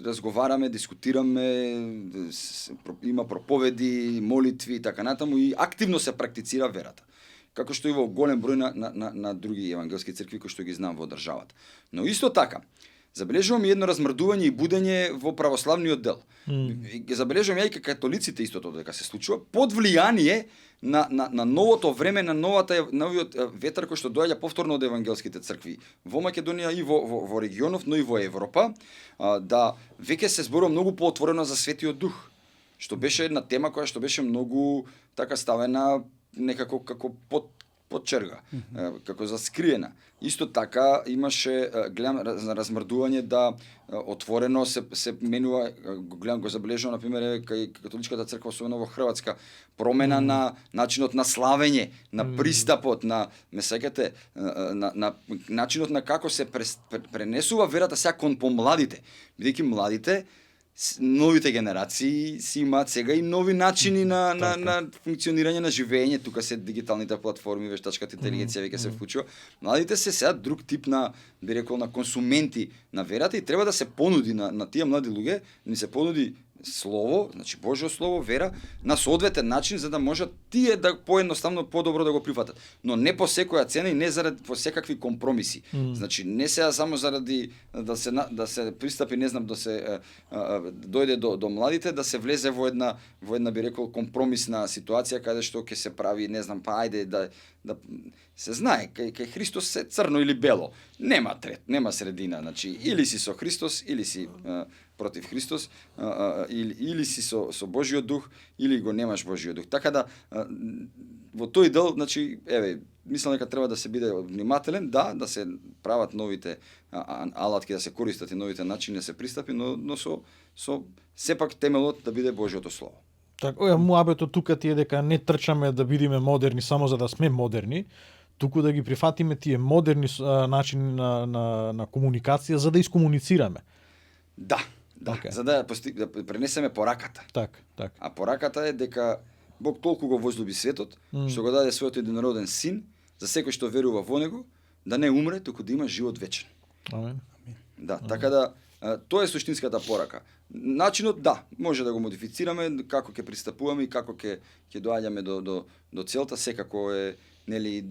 C: разговараме, дискутираме, има проповеди, молитви и така натаму и активно се практицира верата. Како што и во голем број на други евангелски цркви кои што ги знам во државата. Но исто така, забележувам и едно размрдување и будење во православниот дел. Забележувам ја и како католиците истото дека се случува под влијание на новото време, на новиот ветар кој што доаѓа повторно од евангелските цркви во Македонија и во регионов, но и во Европа, да веќе се зборува многу поотворено за Светиот Дух, што беше една тема која што беше многу така ставена некако како под черга, како заскриена. Исто така имаше гледам размрдување да отворено се менува, гледам го забележувам например кај католичката црква, особено во Хрватска, промена на начинот на славење, на пристапот, на месеќате, на начинот на како се пренесува верата сега кон помладите, бидејќи младите новите генерации си имаат сега и нови начини на функционирање на живење, тука се дигиталните платформи, вештачката интелигенција веќе се вклучува. Младите се сега друг тип на, би рекол, на консументи на верата и треба да се понуди на тие млади луѓе, ни се понуди слово, значи Божјо слово, вера, на соодветен начин за да можат тие да поедноставно подобро да го прифатат, но не по секоја цена и не заради по секакви компромиси. Значи не сега само заради да се пристапи, не знам, да се дојде до младите, да се влезе во една би рекол компромисна ситуација каде што ќе се прави, не знам, па ајде да се знае кај Христос се црно или бело. Нема трет, нема средина, значи или си со Христос или си против Христос, или си со Божјиот дух, или го немаш Божјиот дух. Така да во тој дел, значи, мислам дека треба да се биде внимателен, да се прават новите алатки, да се користат и новите начини да се пристапи, но со сепак темелот да биде Божјото слово.
B: Така, муабето тука ти е дека не трчаме да бидеме модерни само за да сме модерни, туку да ги прифатиме тие модерни начини на комуникација за да искомуницираме.
C: Да, okay. За да пренесеме пораката.
B: Так.
C: А пораката е дека Бог толку го возлюби светот, што го даде својот единороден син, за секој што верува во него, да не умре, туку да има живот вечен.
B: Амен.
C: Да, така да тоа е суштинската порака. Начинот, да, може да го модифицираме, како ќе пристапуваме и како ќе доаѓаме до целта, секако е, нели,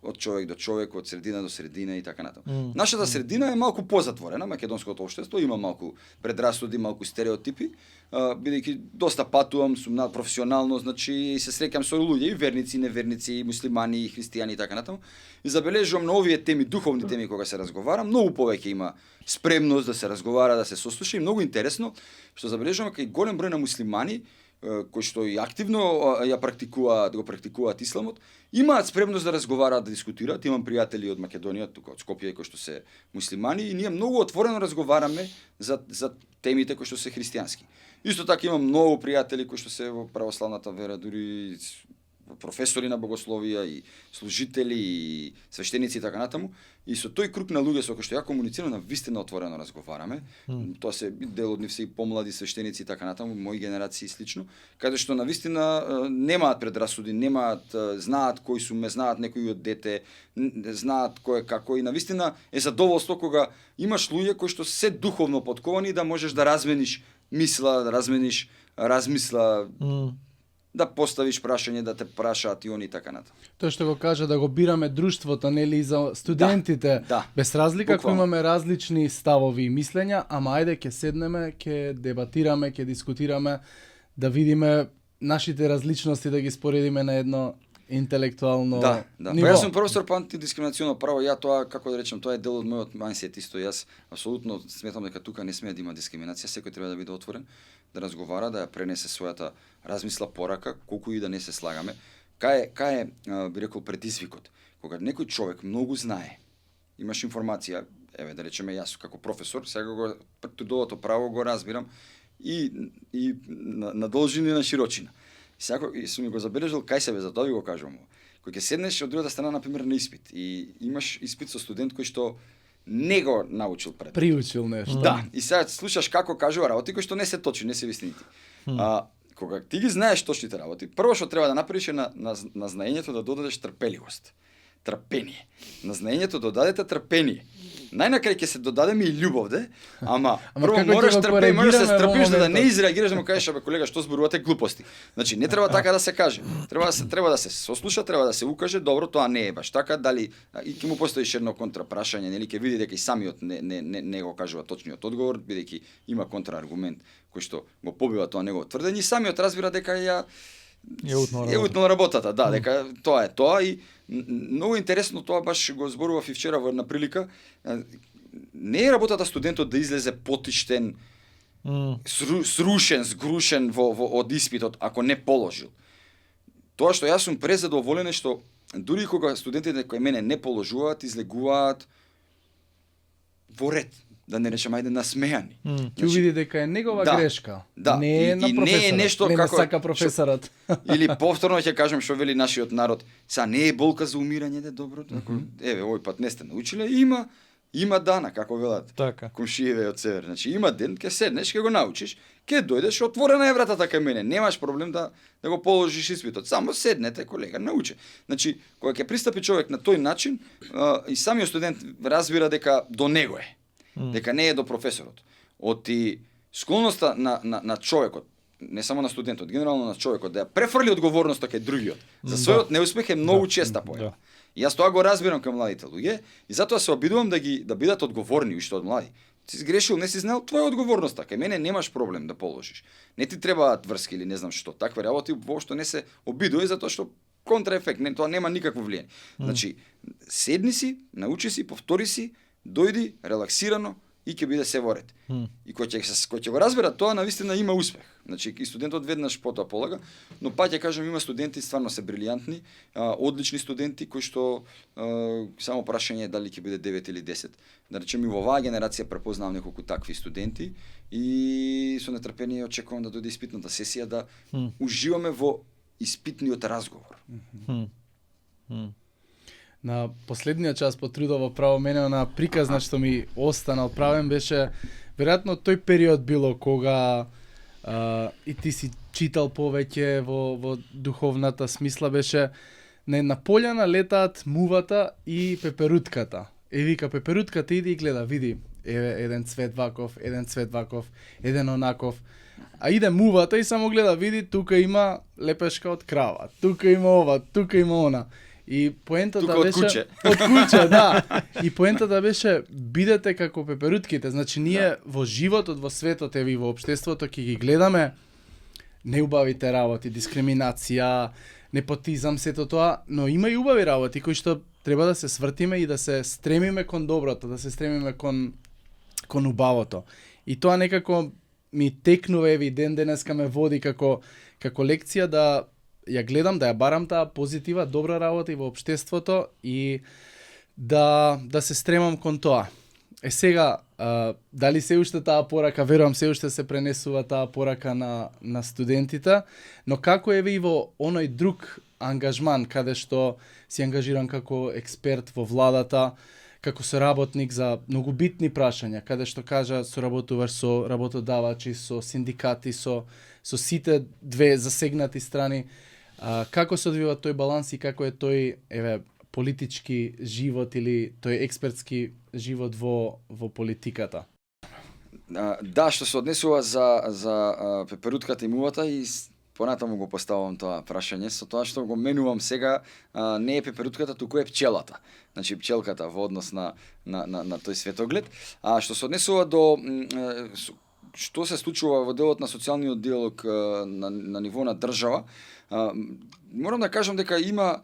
C: од човек до човек, од средина до средина и така натаму. Нашата средина е малку позатворена, македонското општество има малку предрасуди, малку стереотипи, бидејќи доста патувам, сум професионално, значи се среќам со луѓе и верници, и неверници, и муслимани, и христијани и така натаму. И забележувам на овие теми, духовни теми кога се разговара, многу повеќе има спремност да се разговара, да се сослуша и многу интересно што забележувам кај голем број на муслимани кои што и активно го практикуваат исламот, имаат спремност да разговараат, да дискутираат. Имам пријатели од Македонија, тука од Скопје, кои што се муслимани и ние многу отворено разговараме за темите кои што се христијански. Исто така имам многу пријатели кои што се во православната вера, дури професори на богословија и служители и свештеници и така натаму. И со тој круг на луѓе со кои што ја комуницирам, навистина отворено разговараме. Тоа се дел од нив се и помлади свештеници и така натаму, мои генерации слично, каде што навистина немаат предрасуди, знаат кои сум, знаат некои од дете, знаат кој е како и навистина е задоволство кога имаш луѓе кои што се духовно подковани да можеш да размениш мисла, да размениш размисла, да поставиш прашање, да те прашаат и они така натаму.
A: Тоа што го кажа да го бираме друштвото, нели, и за студентите,
C: да,
A: без разлика
C: буквално.
A: ако имаме различни ставови и мислења, ама ајде ќе седнеме, ќе дебатираме, ќе дискутираме, да видиме нашите различности, да ги споредиме на едно интелектуално ниво.
C: Па јас сум професор по антидискриминационо право, ја тоа, како да речем, тоа е дел од мојот мајндсет исто. Јас апсолутно сметам дека тука не смее да има дискриминација, секој треба да биде отворен, да разговара, да ја пренесе својата размисла, порака, колку и да не се слагаме. Кај е, би рекол, предизвикот? Кога некој човек многу знае, имаш информација, да речеме јас како професор, сега го трудовото право го разбирам и на должина и на широчина. Сега сум го забележал кај себе, за тоа ви го кажувам. Кога ќе седнеш од другата страна, например, на испит и имаш испит со студент кој што не го научил пред.
A: Приучил нешто.
C: Да, и сега слушаш како кажува работи кои што не се точни, не се вистинити. Кога ти ги знаеш точните работи, прво што треба да направиш е на знаењето да додадеш трпеливост. трпение. На знаењето додадете трпение. Најнакрај ќе се додадеме и љубов, ама прво
A: како
C: можеш
A: ќе го
C: можеш да се
A: коригираме во
C: стрпиш за да не
A: моментот?
C: изреагираш да му кажеш абе колега што зборувате глупости. Значи не треба така да се каже. Треба да се сослуша, треба да се укаже добро, тоа не е баш така, дали и ќе му постоиш едно контрапрашање, нели ќе види дека и самиот не го кажува точниот одговор, бидејќи има контрааргумент кој што го побива тоа негово тврдење и самиот разбира дека ја утнал работата, да, дека тоа е тоа и многу интересно тоа баш го зборував и вчера во една прилика. Не е работата студентот да излезе потиштен, срушен, сгрушен од испитот ако не положил. Тоа што јас сум презадоволен е што дури кога студентите кои мене не положуваат, излегуваат во ред. Да не речем ајде насмејани.
A: Ќе увиди дека е негова грешка.
C: Да.
A: Не е на професорот.
C: Не е нешто
A: не
C: како
A: сака професорот.
C: Или повторно ќе кажем што вели нашиот народ, са не е болка за умирање, добро, еве овој пат не сте научиле, има дана, како велат.
B: Така.
C: Комшиеве од север. Значи има ден, ќе седнеш, ќе го научиш, ќе дојдеш, отворена е вратата кај мене. Немаш проблем да го положиш испитот. Само седнете, колега, научи. Значи, кога ќе пристапи човек на тој начин, и самиот студент разбира дека до него е. Дека не е до професорот. Оти склоноста на човекот, не само на студентот, генерално на човекот, да ја префрли одговорноста кај другиот. За својот неуспех е многу честа појава. И јас тоа го разбирам кај младите луѓе и затоа се обидувам да бидат одговорни уште од млади. Ти си грешил, не си знал, твоја одговорноста. Кај мене немаш проблем да положиш. Не ти требаат врски или не знам што. Такви работи воопшто не се обидувај затоа што контраефект, тоа нема никакво влијание. Значи, седни си, научи си, повтори си, дојди релаксирано и ќе биде се во ред. И кој ќе го разбера тоа, навистина има успех. Значи и студентот веднаш потоа полага, но па ќе кажам има студенти стварно се брилјантни, одлични студенти кои што само прашање е дали ќе биде 9 или 10. Да речеме и во оваа генерација препознавам неколку такви студенти и со нетрпение очекувам да дојде испитната сесија да уживаме во испитниот разговор.
A: На последниот час по трудово право мене на приказна што ми останал правен беше веројатно тој период било кога и ти си читал повеќе во духовната смисла беше на една пољана летаат мувата и пеперутката. Вика пеперутката иди и гледа, види, еве еден цвет ваков, еден онаков. А иде мувата и само гледа, види, тука има лепешка од крава, тука има ова, тука има она. И поентата
C: тука
A: беше од куќе, да. И поентата беше бидете како пеперутките. Значи ние во животот, во светот, и во општеството ќе ги гледаме неубавите работи, дискриминација, непотизам, сето тоа, но има и убави работи кои што треба да се свртиме и да се стремиме кон доброто, да се стремиме кон убавото. И тоа некако ми текнува еве ден денеска ме води како лекција да ја гледам, да ја барам таа позитива, добра работа и во општеството и да се стремам кон тоа. Сега, дали се уште таа порака, верувам се уште се пренесува таа порака на студентите, но како еве и во оној друг ангажман, каде што си ангажиран како експерт во владата, како соработник за многу битни прашања, каде што кажа соработуваш со работодавачи, со синдикати, со сите две засегнати страни. Како се одвива тој баланс и како е тој политички живот или тој експертски живот во политиката?
C: Да, што се однесува за пеперутката и мувата и понатаму го поставам тоа прашање, со тоа што го менувам сега, не е пеперутката, туку е пчелата. Значи пчелката во однос на тој светоглед. А што се однесува до што се случува во делот на социјалниот диалог на ниво на држава, морам да кажам дека има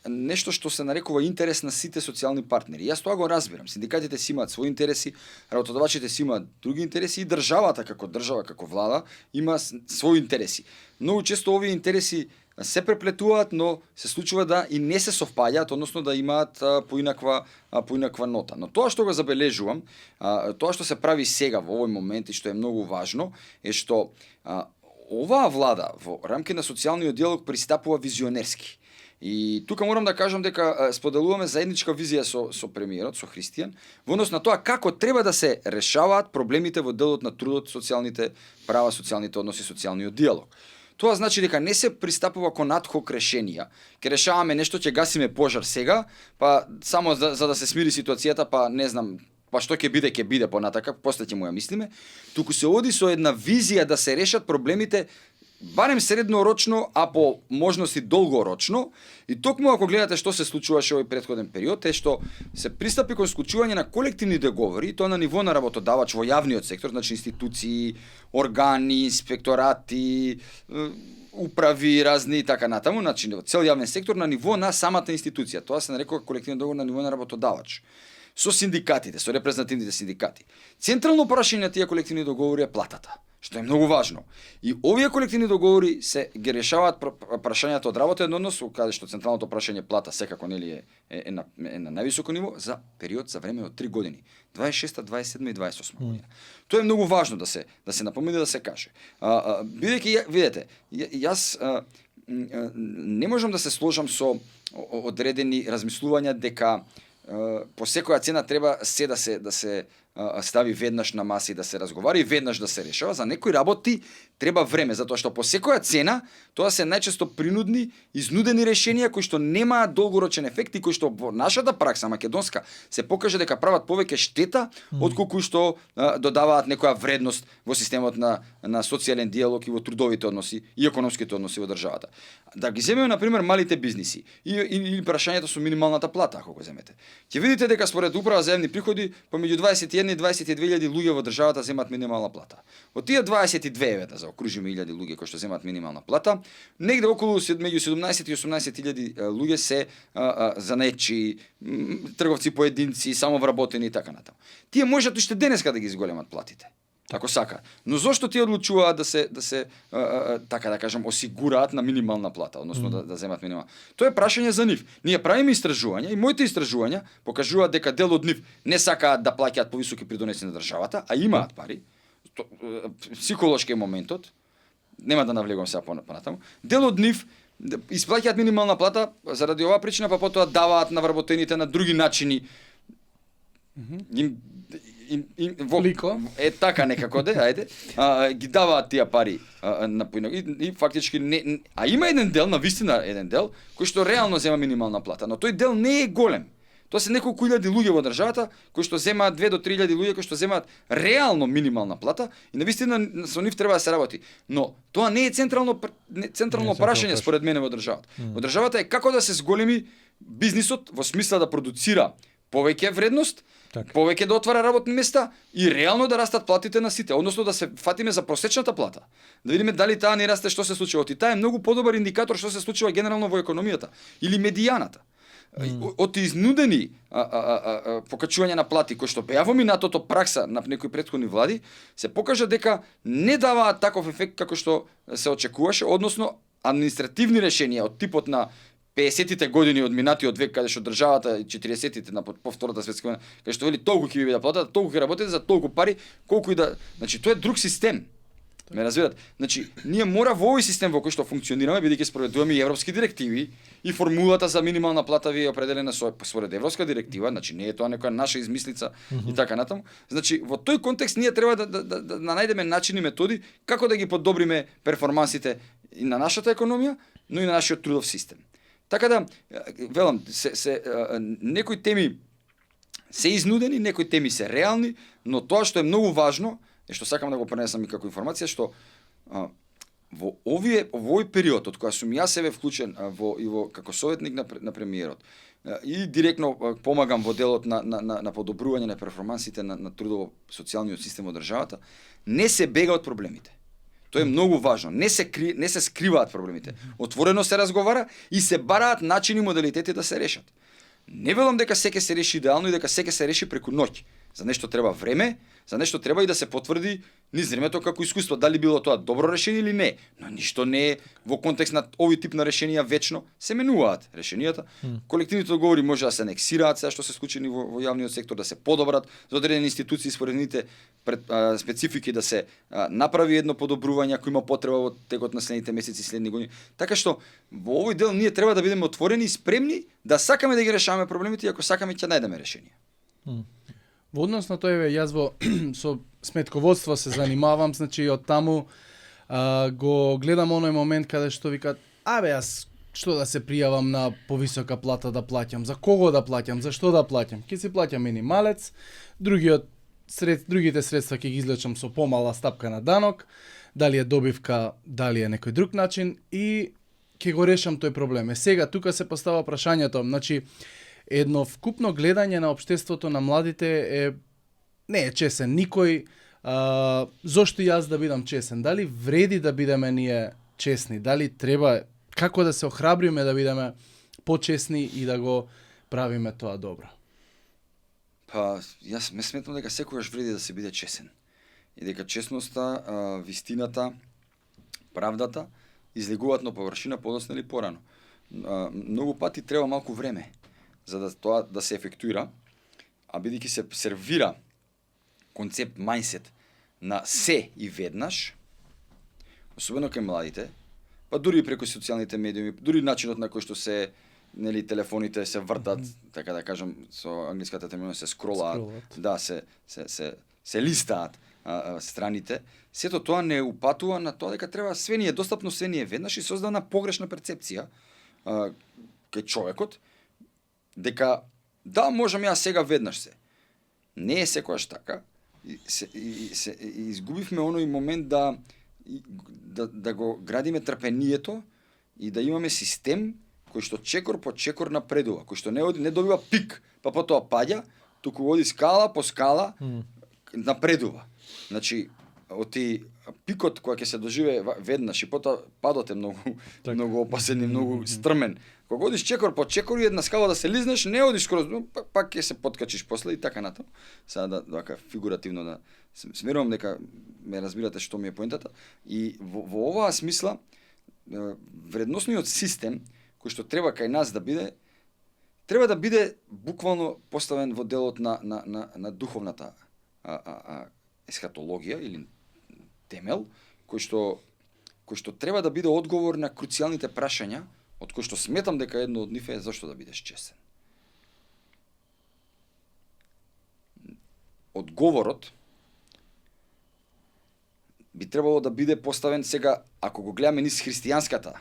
C: нешто што се нарекува интерес на сите социјални партнери. Јас тоа го разбирам. Синдикатите си имаат своји интереси, работодавачите си имаат други интереси и државата како држава, како влада, има своји интереси. Многу често овие интереси се преплетуваат, но се случува да и не се совпаѓаат, односно да имаат поинаква нота. Но тоа што го забележувам, тоа што се прави сега во овој момент и што е многу важно, е што оваа влада во рамки на социјалниот диалог пристапува визионерски. И тука морам да кажам дека споделуваме заедничка визија со премиерот, со Христијан, во однос на тоа како треба да се решаваат проблемите во делот на трудот, социјалните права, социјалните односи, социјалниот диалог. Тоа значи дека не се пристапува кон адхок решенија. Ке решаваме нешто, ќе гасиме пожар сега, па само за да се смири ситуацијата, па не знам, па што ќе биде понатака, после ќе му ја мислиме. Туку се оди со една визија да се решат проблемите барем среднорочно, а по можности долгорочно, и токму ако гледате што се случуваше овој претходен период, е што се пристапи кон склучување на колективни договори, тоа на ниво на работодавач во јавниот сектор, значи институции, органи, инспекторати, управи разни и така натаму, значи цел јавен сектор на ниво на самата институција. Тоа се нарекува колективен договор на ниво на работодавач. Со синдикатите, со репрезентативните синдикати. Централно прашање на тие колективни договори е платата, што е многу важно. И овие колективни договори се ги решаваат прашањата од работен однос, каде што централното прашање плата секако нели е на највисоко ниво за период за време од 3 години, 26, 27 и 28 година. Тоа е многу важно да се напомне, да се каже. Бидејќи видете, јас не можам да се сложам со одредени размислувања дека по секоја цена треба се да се стави веднаш на маса и да се разговара и веднаш да се решава. За некои работи треба време, затоа што по секоја цена тоа се најчесто принудни, изнудени решенија кои што немаат долгорочен ефект и кои што во нашата пракса македонска се покажа дека прават повеќе штета отколку што додаваат некоја вредност во системот на социјален диалог и во трудовите односи и економските односи во државата. Да ги земеме на пример малите бизниси или прашањето со минималната плата, ако го земете. Ќе видите дека според управа за јавни приходи помеѓу 21 и 22.000 луѓе во државата земаат минимална плата. Од тие 22 за окружиме 1000 луѓе кои што земаат минимална плата, негде околу меѓу 17 и 18.000 луѓе се занаетчи, трговци поединци, самовработени и така натаму. Тие можат уште денеска да ги зголемат платите, ако сака. Но зошто тие одлучуваат да се така да кажам осигураат на минимална плата, односно да земат минимална. Тоа е прашање за нив. Ние правиме истражувања и моите истражувања покажуваат дека дел од нив не сакаат да плаќаат повисоки придонеси на државата, а имаат пари. Психолошки е моментот. Нема да навлегувам сега понатаму. Дел од нив исплаќаат минимална плата заради оваа причина, па потоа даваат на вработените на други начини.
A: Лико.
C: Е така некако ајде, ги даваат тие пари на поинок и фактички не, а има еден дел, навистина еден дел кој што реално зема минимална плата, но тој дел не е голем. Тоа се неколку илјади луѓе во државата кои што земаат 2 до 3000 луѓе кои што земаат реално минимална плата и навистина со нив треба да се работи. Но тоа не е централно прашање според мене во државата. Во државата е како да се зголеми бизнисот во смисла да продуцира повеќе вредност, повеќе да отвара работни места и реално да растат платите на сите, односно да се фатиме за просечната плата. Да видиме дали таа не расте, што се случува. И таа е многу подобар индикатор што се случува генерално во економијата или медијаната. Од изнудени покачување на плати кои што беа во минатото пракса на некои претходни влади, се покажа дека не даваат таков ефект како што се очекуваше, односно административни решенија од типот на 50-тите години од минатиот век, каде што државата 40-тите на по Втората светска војна, каде што вели толку ќе ви биде платата, толку ќе работите за толку пари, колку и да, значи тоа е друг систем. Ме разбирате? Значи, ние мора во овој систем во кој што функционираме, бидејќи спроведуваме и европски директиви и формулата за минимална плата ви е определена според европска директива, значи не е тоа некоја наша измислица и така натаму. Значи, во тој контекст ние треба да најдеме начини и методи како да ги подобриме перформансите и на нашата економија, но и на нашиот трудов систем. Така да, велам, некои теми се изнудени, некои теми се реални, но тоа што е многу важно, и што сакам да го пренесам и како информација, што во овој период од кога сум јас себе вклучен во како советник на премиерот и директно помагам во делот на подобрување на перформансите на трудово-социјалниот систем во државата, не се бега од проблемите. Тоа е многу важно. Не се скриваат проблемите. Отворено се разговара и се бараат начини и модалитети да се решат. Не велам дека се ќе се реши идеално и дека се ќе се реши преку ноќ. За нешто треба време, за нешто треба и да се потврди низ времето како искуство, дали било тоа добро решение или не. Но ништо не е во контекст на овој тип на решенија вечно се менуваат решенијата. Колективните договори може да се анексираат, сега што се случени во јавниот сектор, да се подобрат за одредени институции според нивните специфики, да се направи едно подобрување ако има потреба во текот на следните месеци, следни години. Така што во овој дел ние треба да бидеме отворени и спремни да сакаме да ги решаваме проблемите и ако сакаме ќе најдеме решение.
A: Во однос на тоа, јас со сметководство се занимавам, значи од таму го гледам оној момент каде што викаат, јас што да се пријавам на повисока плата да плаќам, за кого да плаќам, за што да плаќам? Ќе си плаќам минималец, другите средства ќе ги извлечам со помала стапка на данок, дали е добивка, дали е некој друг начин и ќе го решам тој проблем. Сега тука се постава прашањето, значи едно вкупно гледање на општеството на младите не е чесен никој. Зошто јас да бидам чесен? Дали вреди да бидеме ние чесни? Дали треба, како да се охрабриме да бидеме почесни и да го правиме тоа добро?
C: Па, јас ме сметам дека секогаш вреди да се биде чесен. И дека чесноста, вистината, правдата излегуваат на површина подоцна или порано. Многу пати треба малку време за да тоа да се ефектуира, а бидејќи се сервира концепт мајндсет на се и веднаш, особено кај младите, па дури и преку социјалните медиуми, дури начинот на кој што се телефоните се вртат, така да кажам, со англиската терминологија се скролаат, да, се листаат страните, сето тоа не упатува на тоа дека треба све ни е достапно, све ни е веднаш и создана погрешна перцепција кај човекот, дека да, можам јас сега веднаш се. Не е секогаш така. И изгубивме оној момент да го градиме трпението и да имаме систем кој што чекор по чекор напредува, кој што не добива пик, па потоа паѓа, туку оди скала по скала напредува. Значи, оти пикот кој ќе се доживее веднаш и потоа падот е многу опасен и многу стрмен. Кога одиш чекор по чекор и една скала да се лизнеш, не одиш скоро, пак ќе се поткачиш после и така натаму. Сега да фигуративно да смерувам дека ме разбирате што ми е поентата. И во оваа смисла вредносниот систем кој што треба кај нас да биде буквално поставен во делот на духовната есхатологија или темел, кој што треба да биде одговор на круцијалните прашања, од кој што сметам дека едно од нив е зашто да бидеш чесен. Одговорот би требало да биде поставен сега, ако го гледаме низ христијанската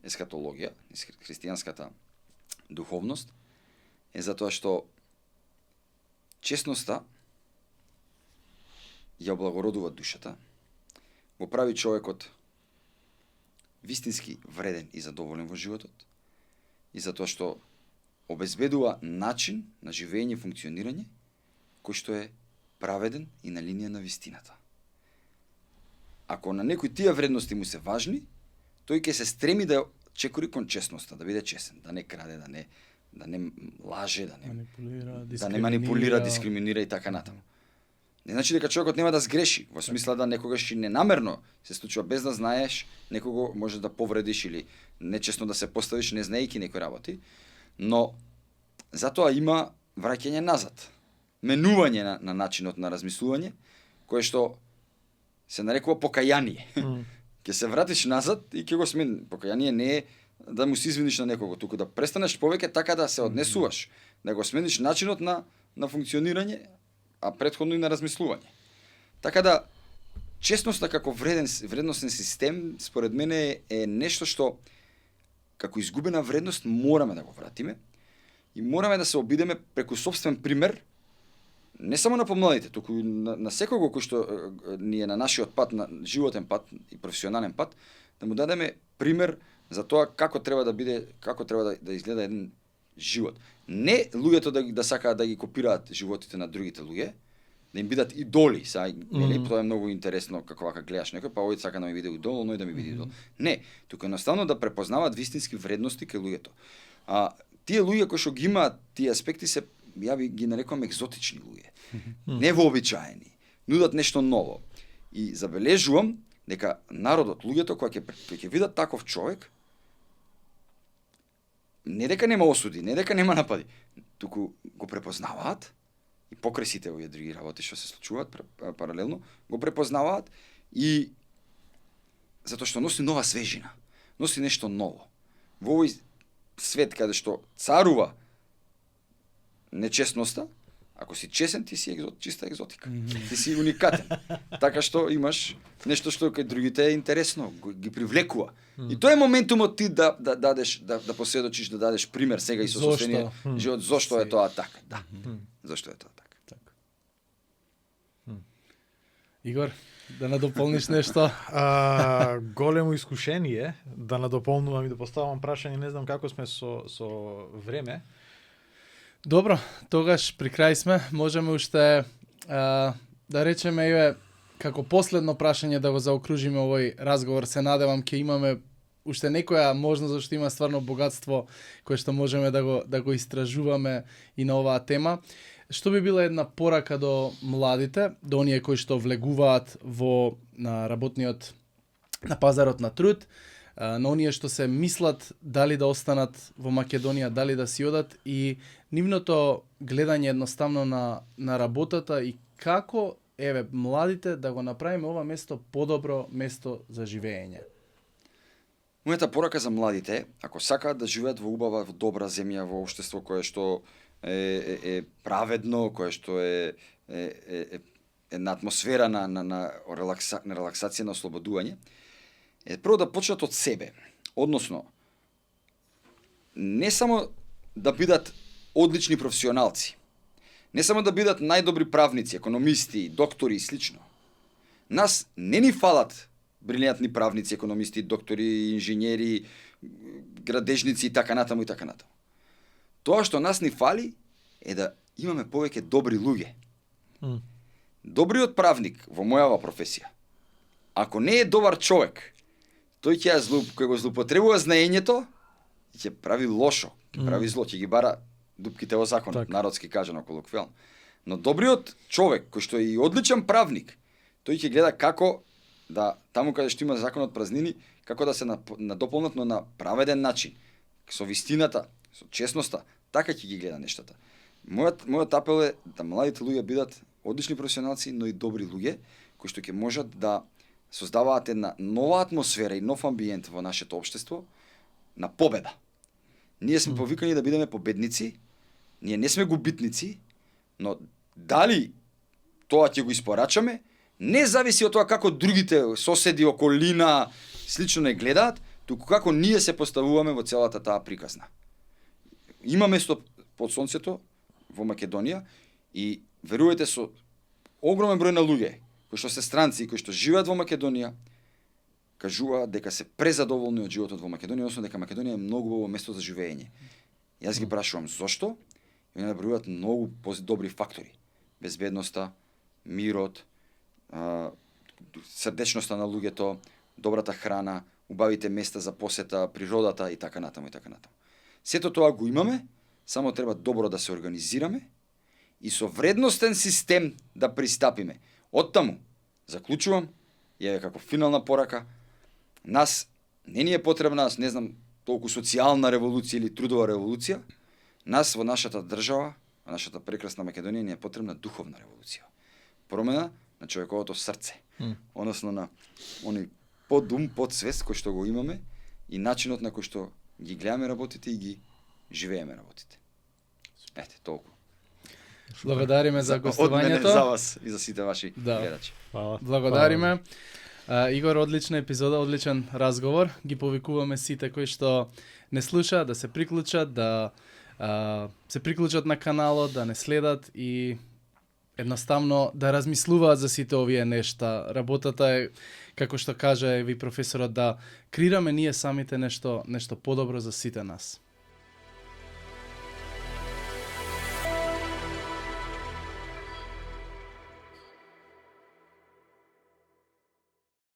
C: есхатологија, низ христијанската духовност, е затоа што чесноста ја облагородува душата, го прави човекот вистински вреден и задоволен во животот, и затоа што обезбедува начин на живење и функционирање кој што е праведен и на линија на вистината. Ако на некој тие вредности му се важни, тој ќе се стреми да чекори кон чесноста, да биде чесен, да не краде, да не лаже, да не манипулира, дискриминира и така натаму. Не значи дека човекот нема да сгреши, во смисла да некогаш и ненамерно се случува без да знаеш, некого може да повредиш или нечесно да се поставиш не знаејќи некои работи, но затоа има враќање назад, менување на начинот на размислување, кое што се нарекува покаяние. Ќе се вратиш назад и ќе го смени. Покаяние не е да му се извиниш на некого, туку да престанеш повеќе така да се однесуваш, да го смениш начинот на функционирање, а претходно и на размислување. Така да, чесноста како вредносен систем, според мене е нешто што, како изгубена вредност, мораме да го вратиме и мораме да се обидеме преку собствен пример, не само на помладите, туку и на секого кој што ни е на нашиот пат, на животен пат и професионален пат, да му дадеме пример за тоа како треба да изгледа еден живот. Не луѓето да сакаат да ги копираат животите на другите луѓе, да им бидат идоли, нели, тоа е многу интересно како вака гледаш некој, па овој сака да ми биде идол, оној да ми биде идол. Не, туку едноставно да препознаваат вистински вредности кај луѓето. Тие луѓе кои што ги имаат тие аспекти се, ја ги нарекувам екзотични луѓе. Невообичаени, нудат нешто ново. И забележувам дека народот, луѓето кои ќе видат таков човек, не дека нема осуди, не дека нема напади, туку го препознаваат и покрај сите овие други работи што се случуваат паралелно, го препознаваат и затоа што носи нова свежина, носи нешто ново. Во овој свет каде што царува нечесноста, Ако си честен, ти си чиста екзотика. Ти си уникатен. Така што имаш нешто што кај другите е интересно, ги привлекува. И тоа е моментумот ти да дадеш, да посведочиш, да дадеш пример сега и со собствениот живот, зошто е тоа така. Да. Зошто е тоа така.
A: Игор, да надополниш нешто?
B: Големо искушение да надополнувам и да поставам прашање, не знам како сме со време.
A: Добро, тогаш при крај сме, можеме уште да речеме еве како последно прашање да го заокружиме овој разговор. Се надевам ќе имаме уште некоја можност, зашто има стварно богатство кое што можеме да го истражуваме и на оваа тема. Што би била една порака до младите, до оние кои што влегуваат на пазарот на труд, на оние што се мислат дали да останат во Македонија, дали да си одат, и нивното гледање едноставно на работата и како младите да го направиме ова место подобро место за живење.
C: Мојата порака за младите, ако сакаат да живеат во убава, во добра земја, во општество кое што е праведно, кое што е една атмосфера на релаксација, на ослободување, е прво да почнат од себе. Односно, не само да бидат одлични професионалци, не само да бидат најдобри правници, економисти, доктори и слично. Нас не ни фалат брилијантни правници, економисти, доктори, инженери, градежници и така натаму и така натаму. Тоа што нас ни фали е да имаме повеќе добри луѓе. Добриот правник во мојава професија, ако не е добар човек, тој ќе го злоупотребува знаењето и ќе прави лошо, ќе прави зло, ќе ги бара дупките во законот, народски кажано, колоквиално. Но добриот човек, кој што е и одличен правник, тој ќе гледа како да, таму каде што има законот празнини, како да се надополнат на праведен начин, со вистината, со честноста, така ќе ги гледа нештата. Мојот апел е да младите луѓе бидат одлични професионалци, но и добри луѓе, кои што ќе можат да создаваат една нова атмосфера и нов амбиент во нашето општество на победа. Ние сме повикани да бидеме победници, ние не сме губитници, но дали тоа ќе го испорачаме, не зависи од тоа како другите соседи, околина, слично не гледаат, туку како ние се поставуваме во целата таа приказна. Има место под сонцето во Македонија и верувајте, со огромен број на луѓе кои што се странци и кои што живеат во Македонија, кажуваат дека се презадоволни од животот во Македонија, односно дека Македонија е многу убаво место за живење. Јас ги прашувам зошто, и они набројуваат многу добри фактори: безбедноста, мирот, срдечноста на луѓето, добрата храна, убавите места за посета, природата и така натаму и така натаму. Сето тоа го имаме, само треба добро да се организираме и со вредностен систем да пристапиме. Оттаму, заклучувам, ја како финална порака, нас не ни е потребна, не знам, толку социјална револуција или трудова револуција, нас во нашата држава, во нашата прекрасна Македонија, ни е потребна духовна револуција. Промена на човековото срце, односно на они подум, подсвест кој што го имаме и начинот на кој што ги гледаме работите и ги живееме работите. Ете, толку.
A: Благодариме за гостувањето.
C: Од мене за вас и за сите ваши гледачи.
A: Благодариме. Игор, одлична епизода, одличен разговор. Ги повикуваме сите кои што не слушаат да се приклучат, да се приклучат на каналот, да не следат и едноставно да размислуваат за сите овие нешта. Работата е, како што кажа ви професорот, да креираме ние самите нешто подобро за сите нас.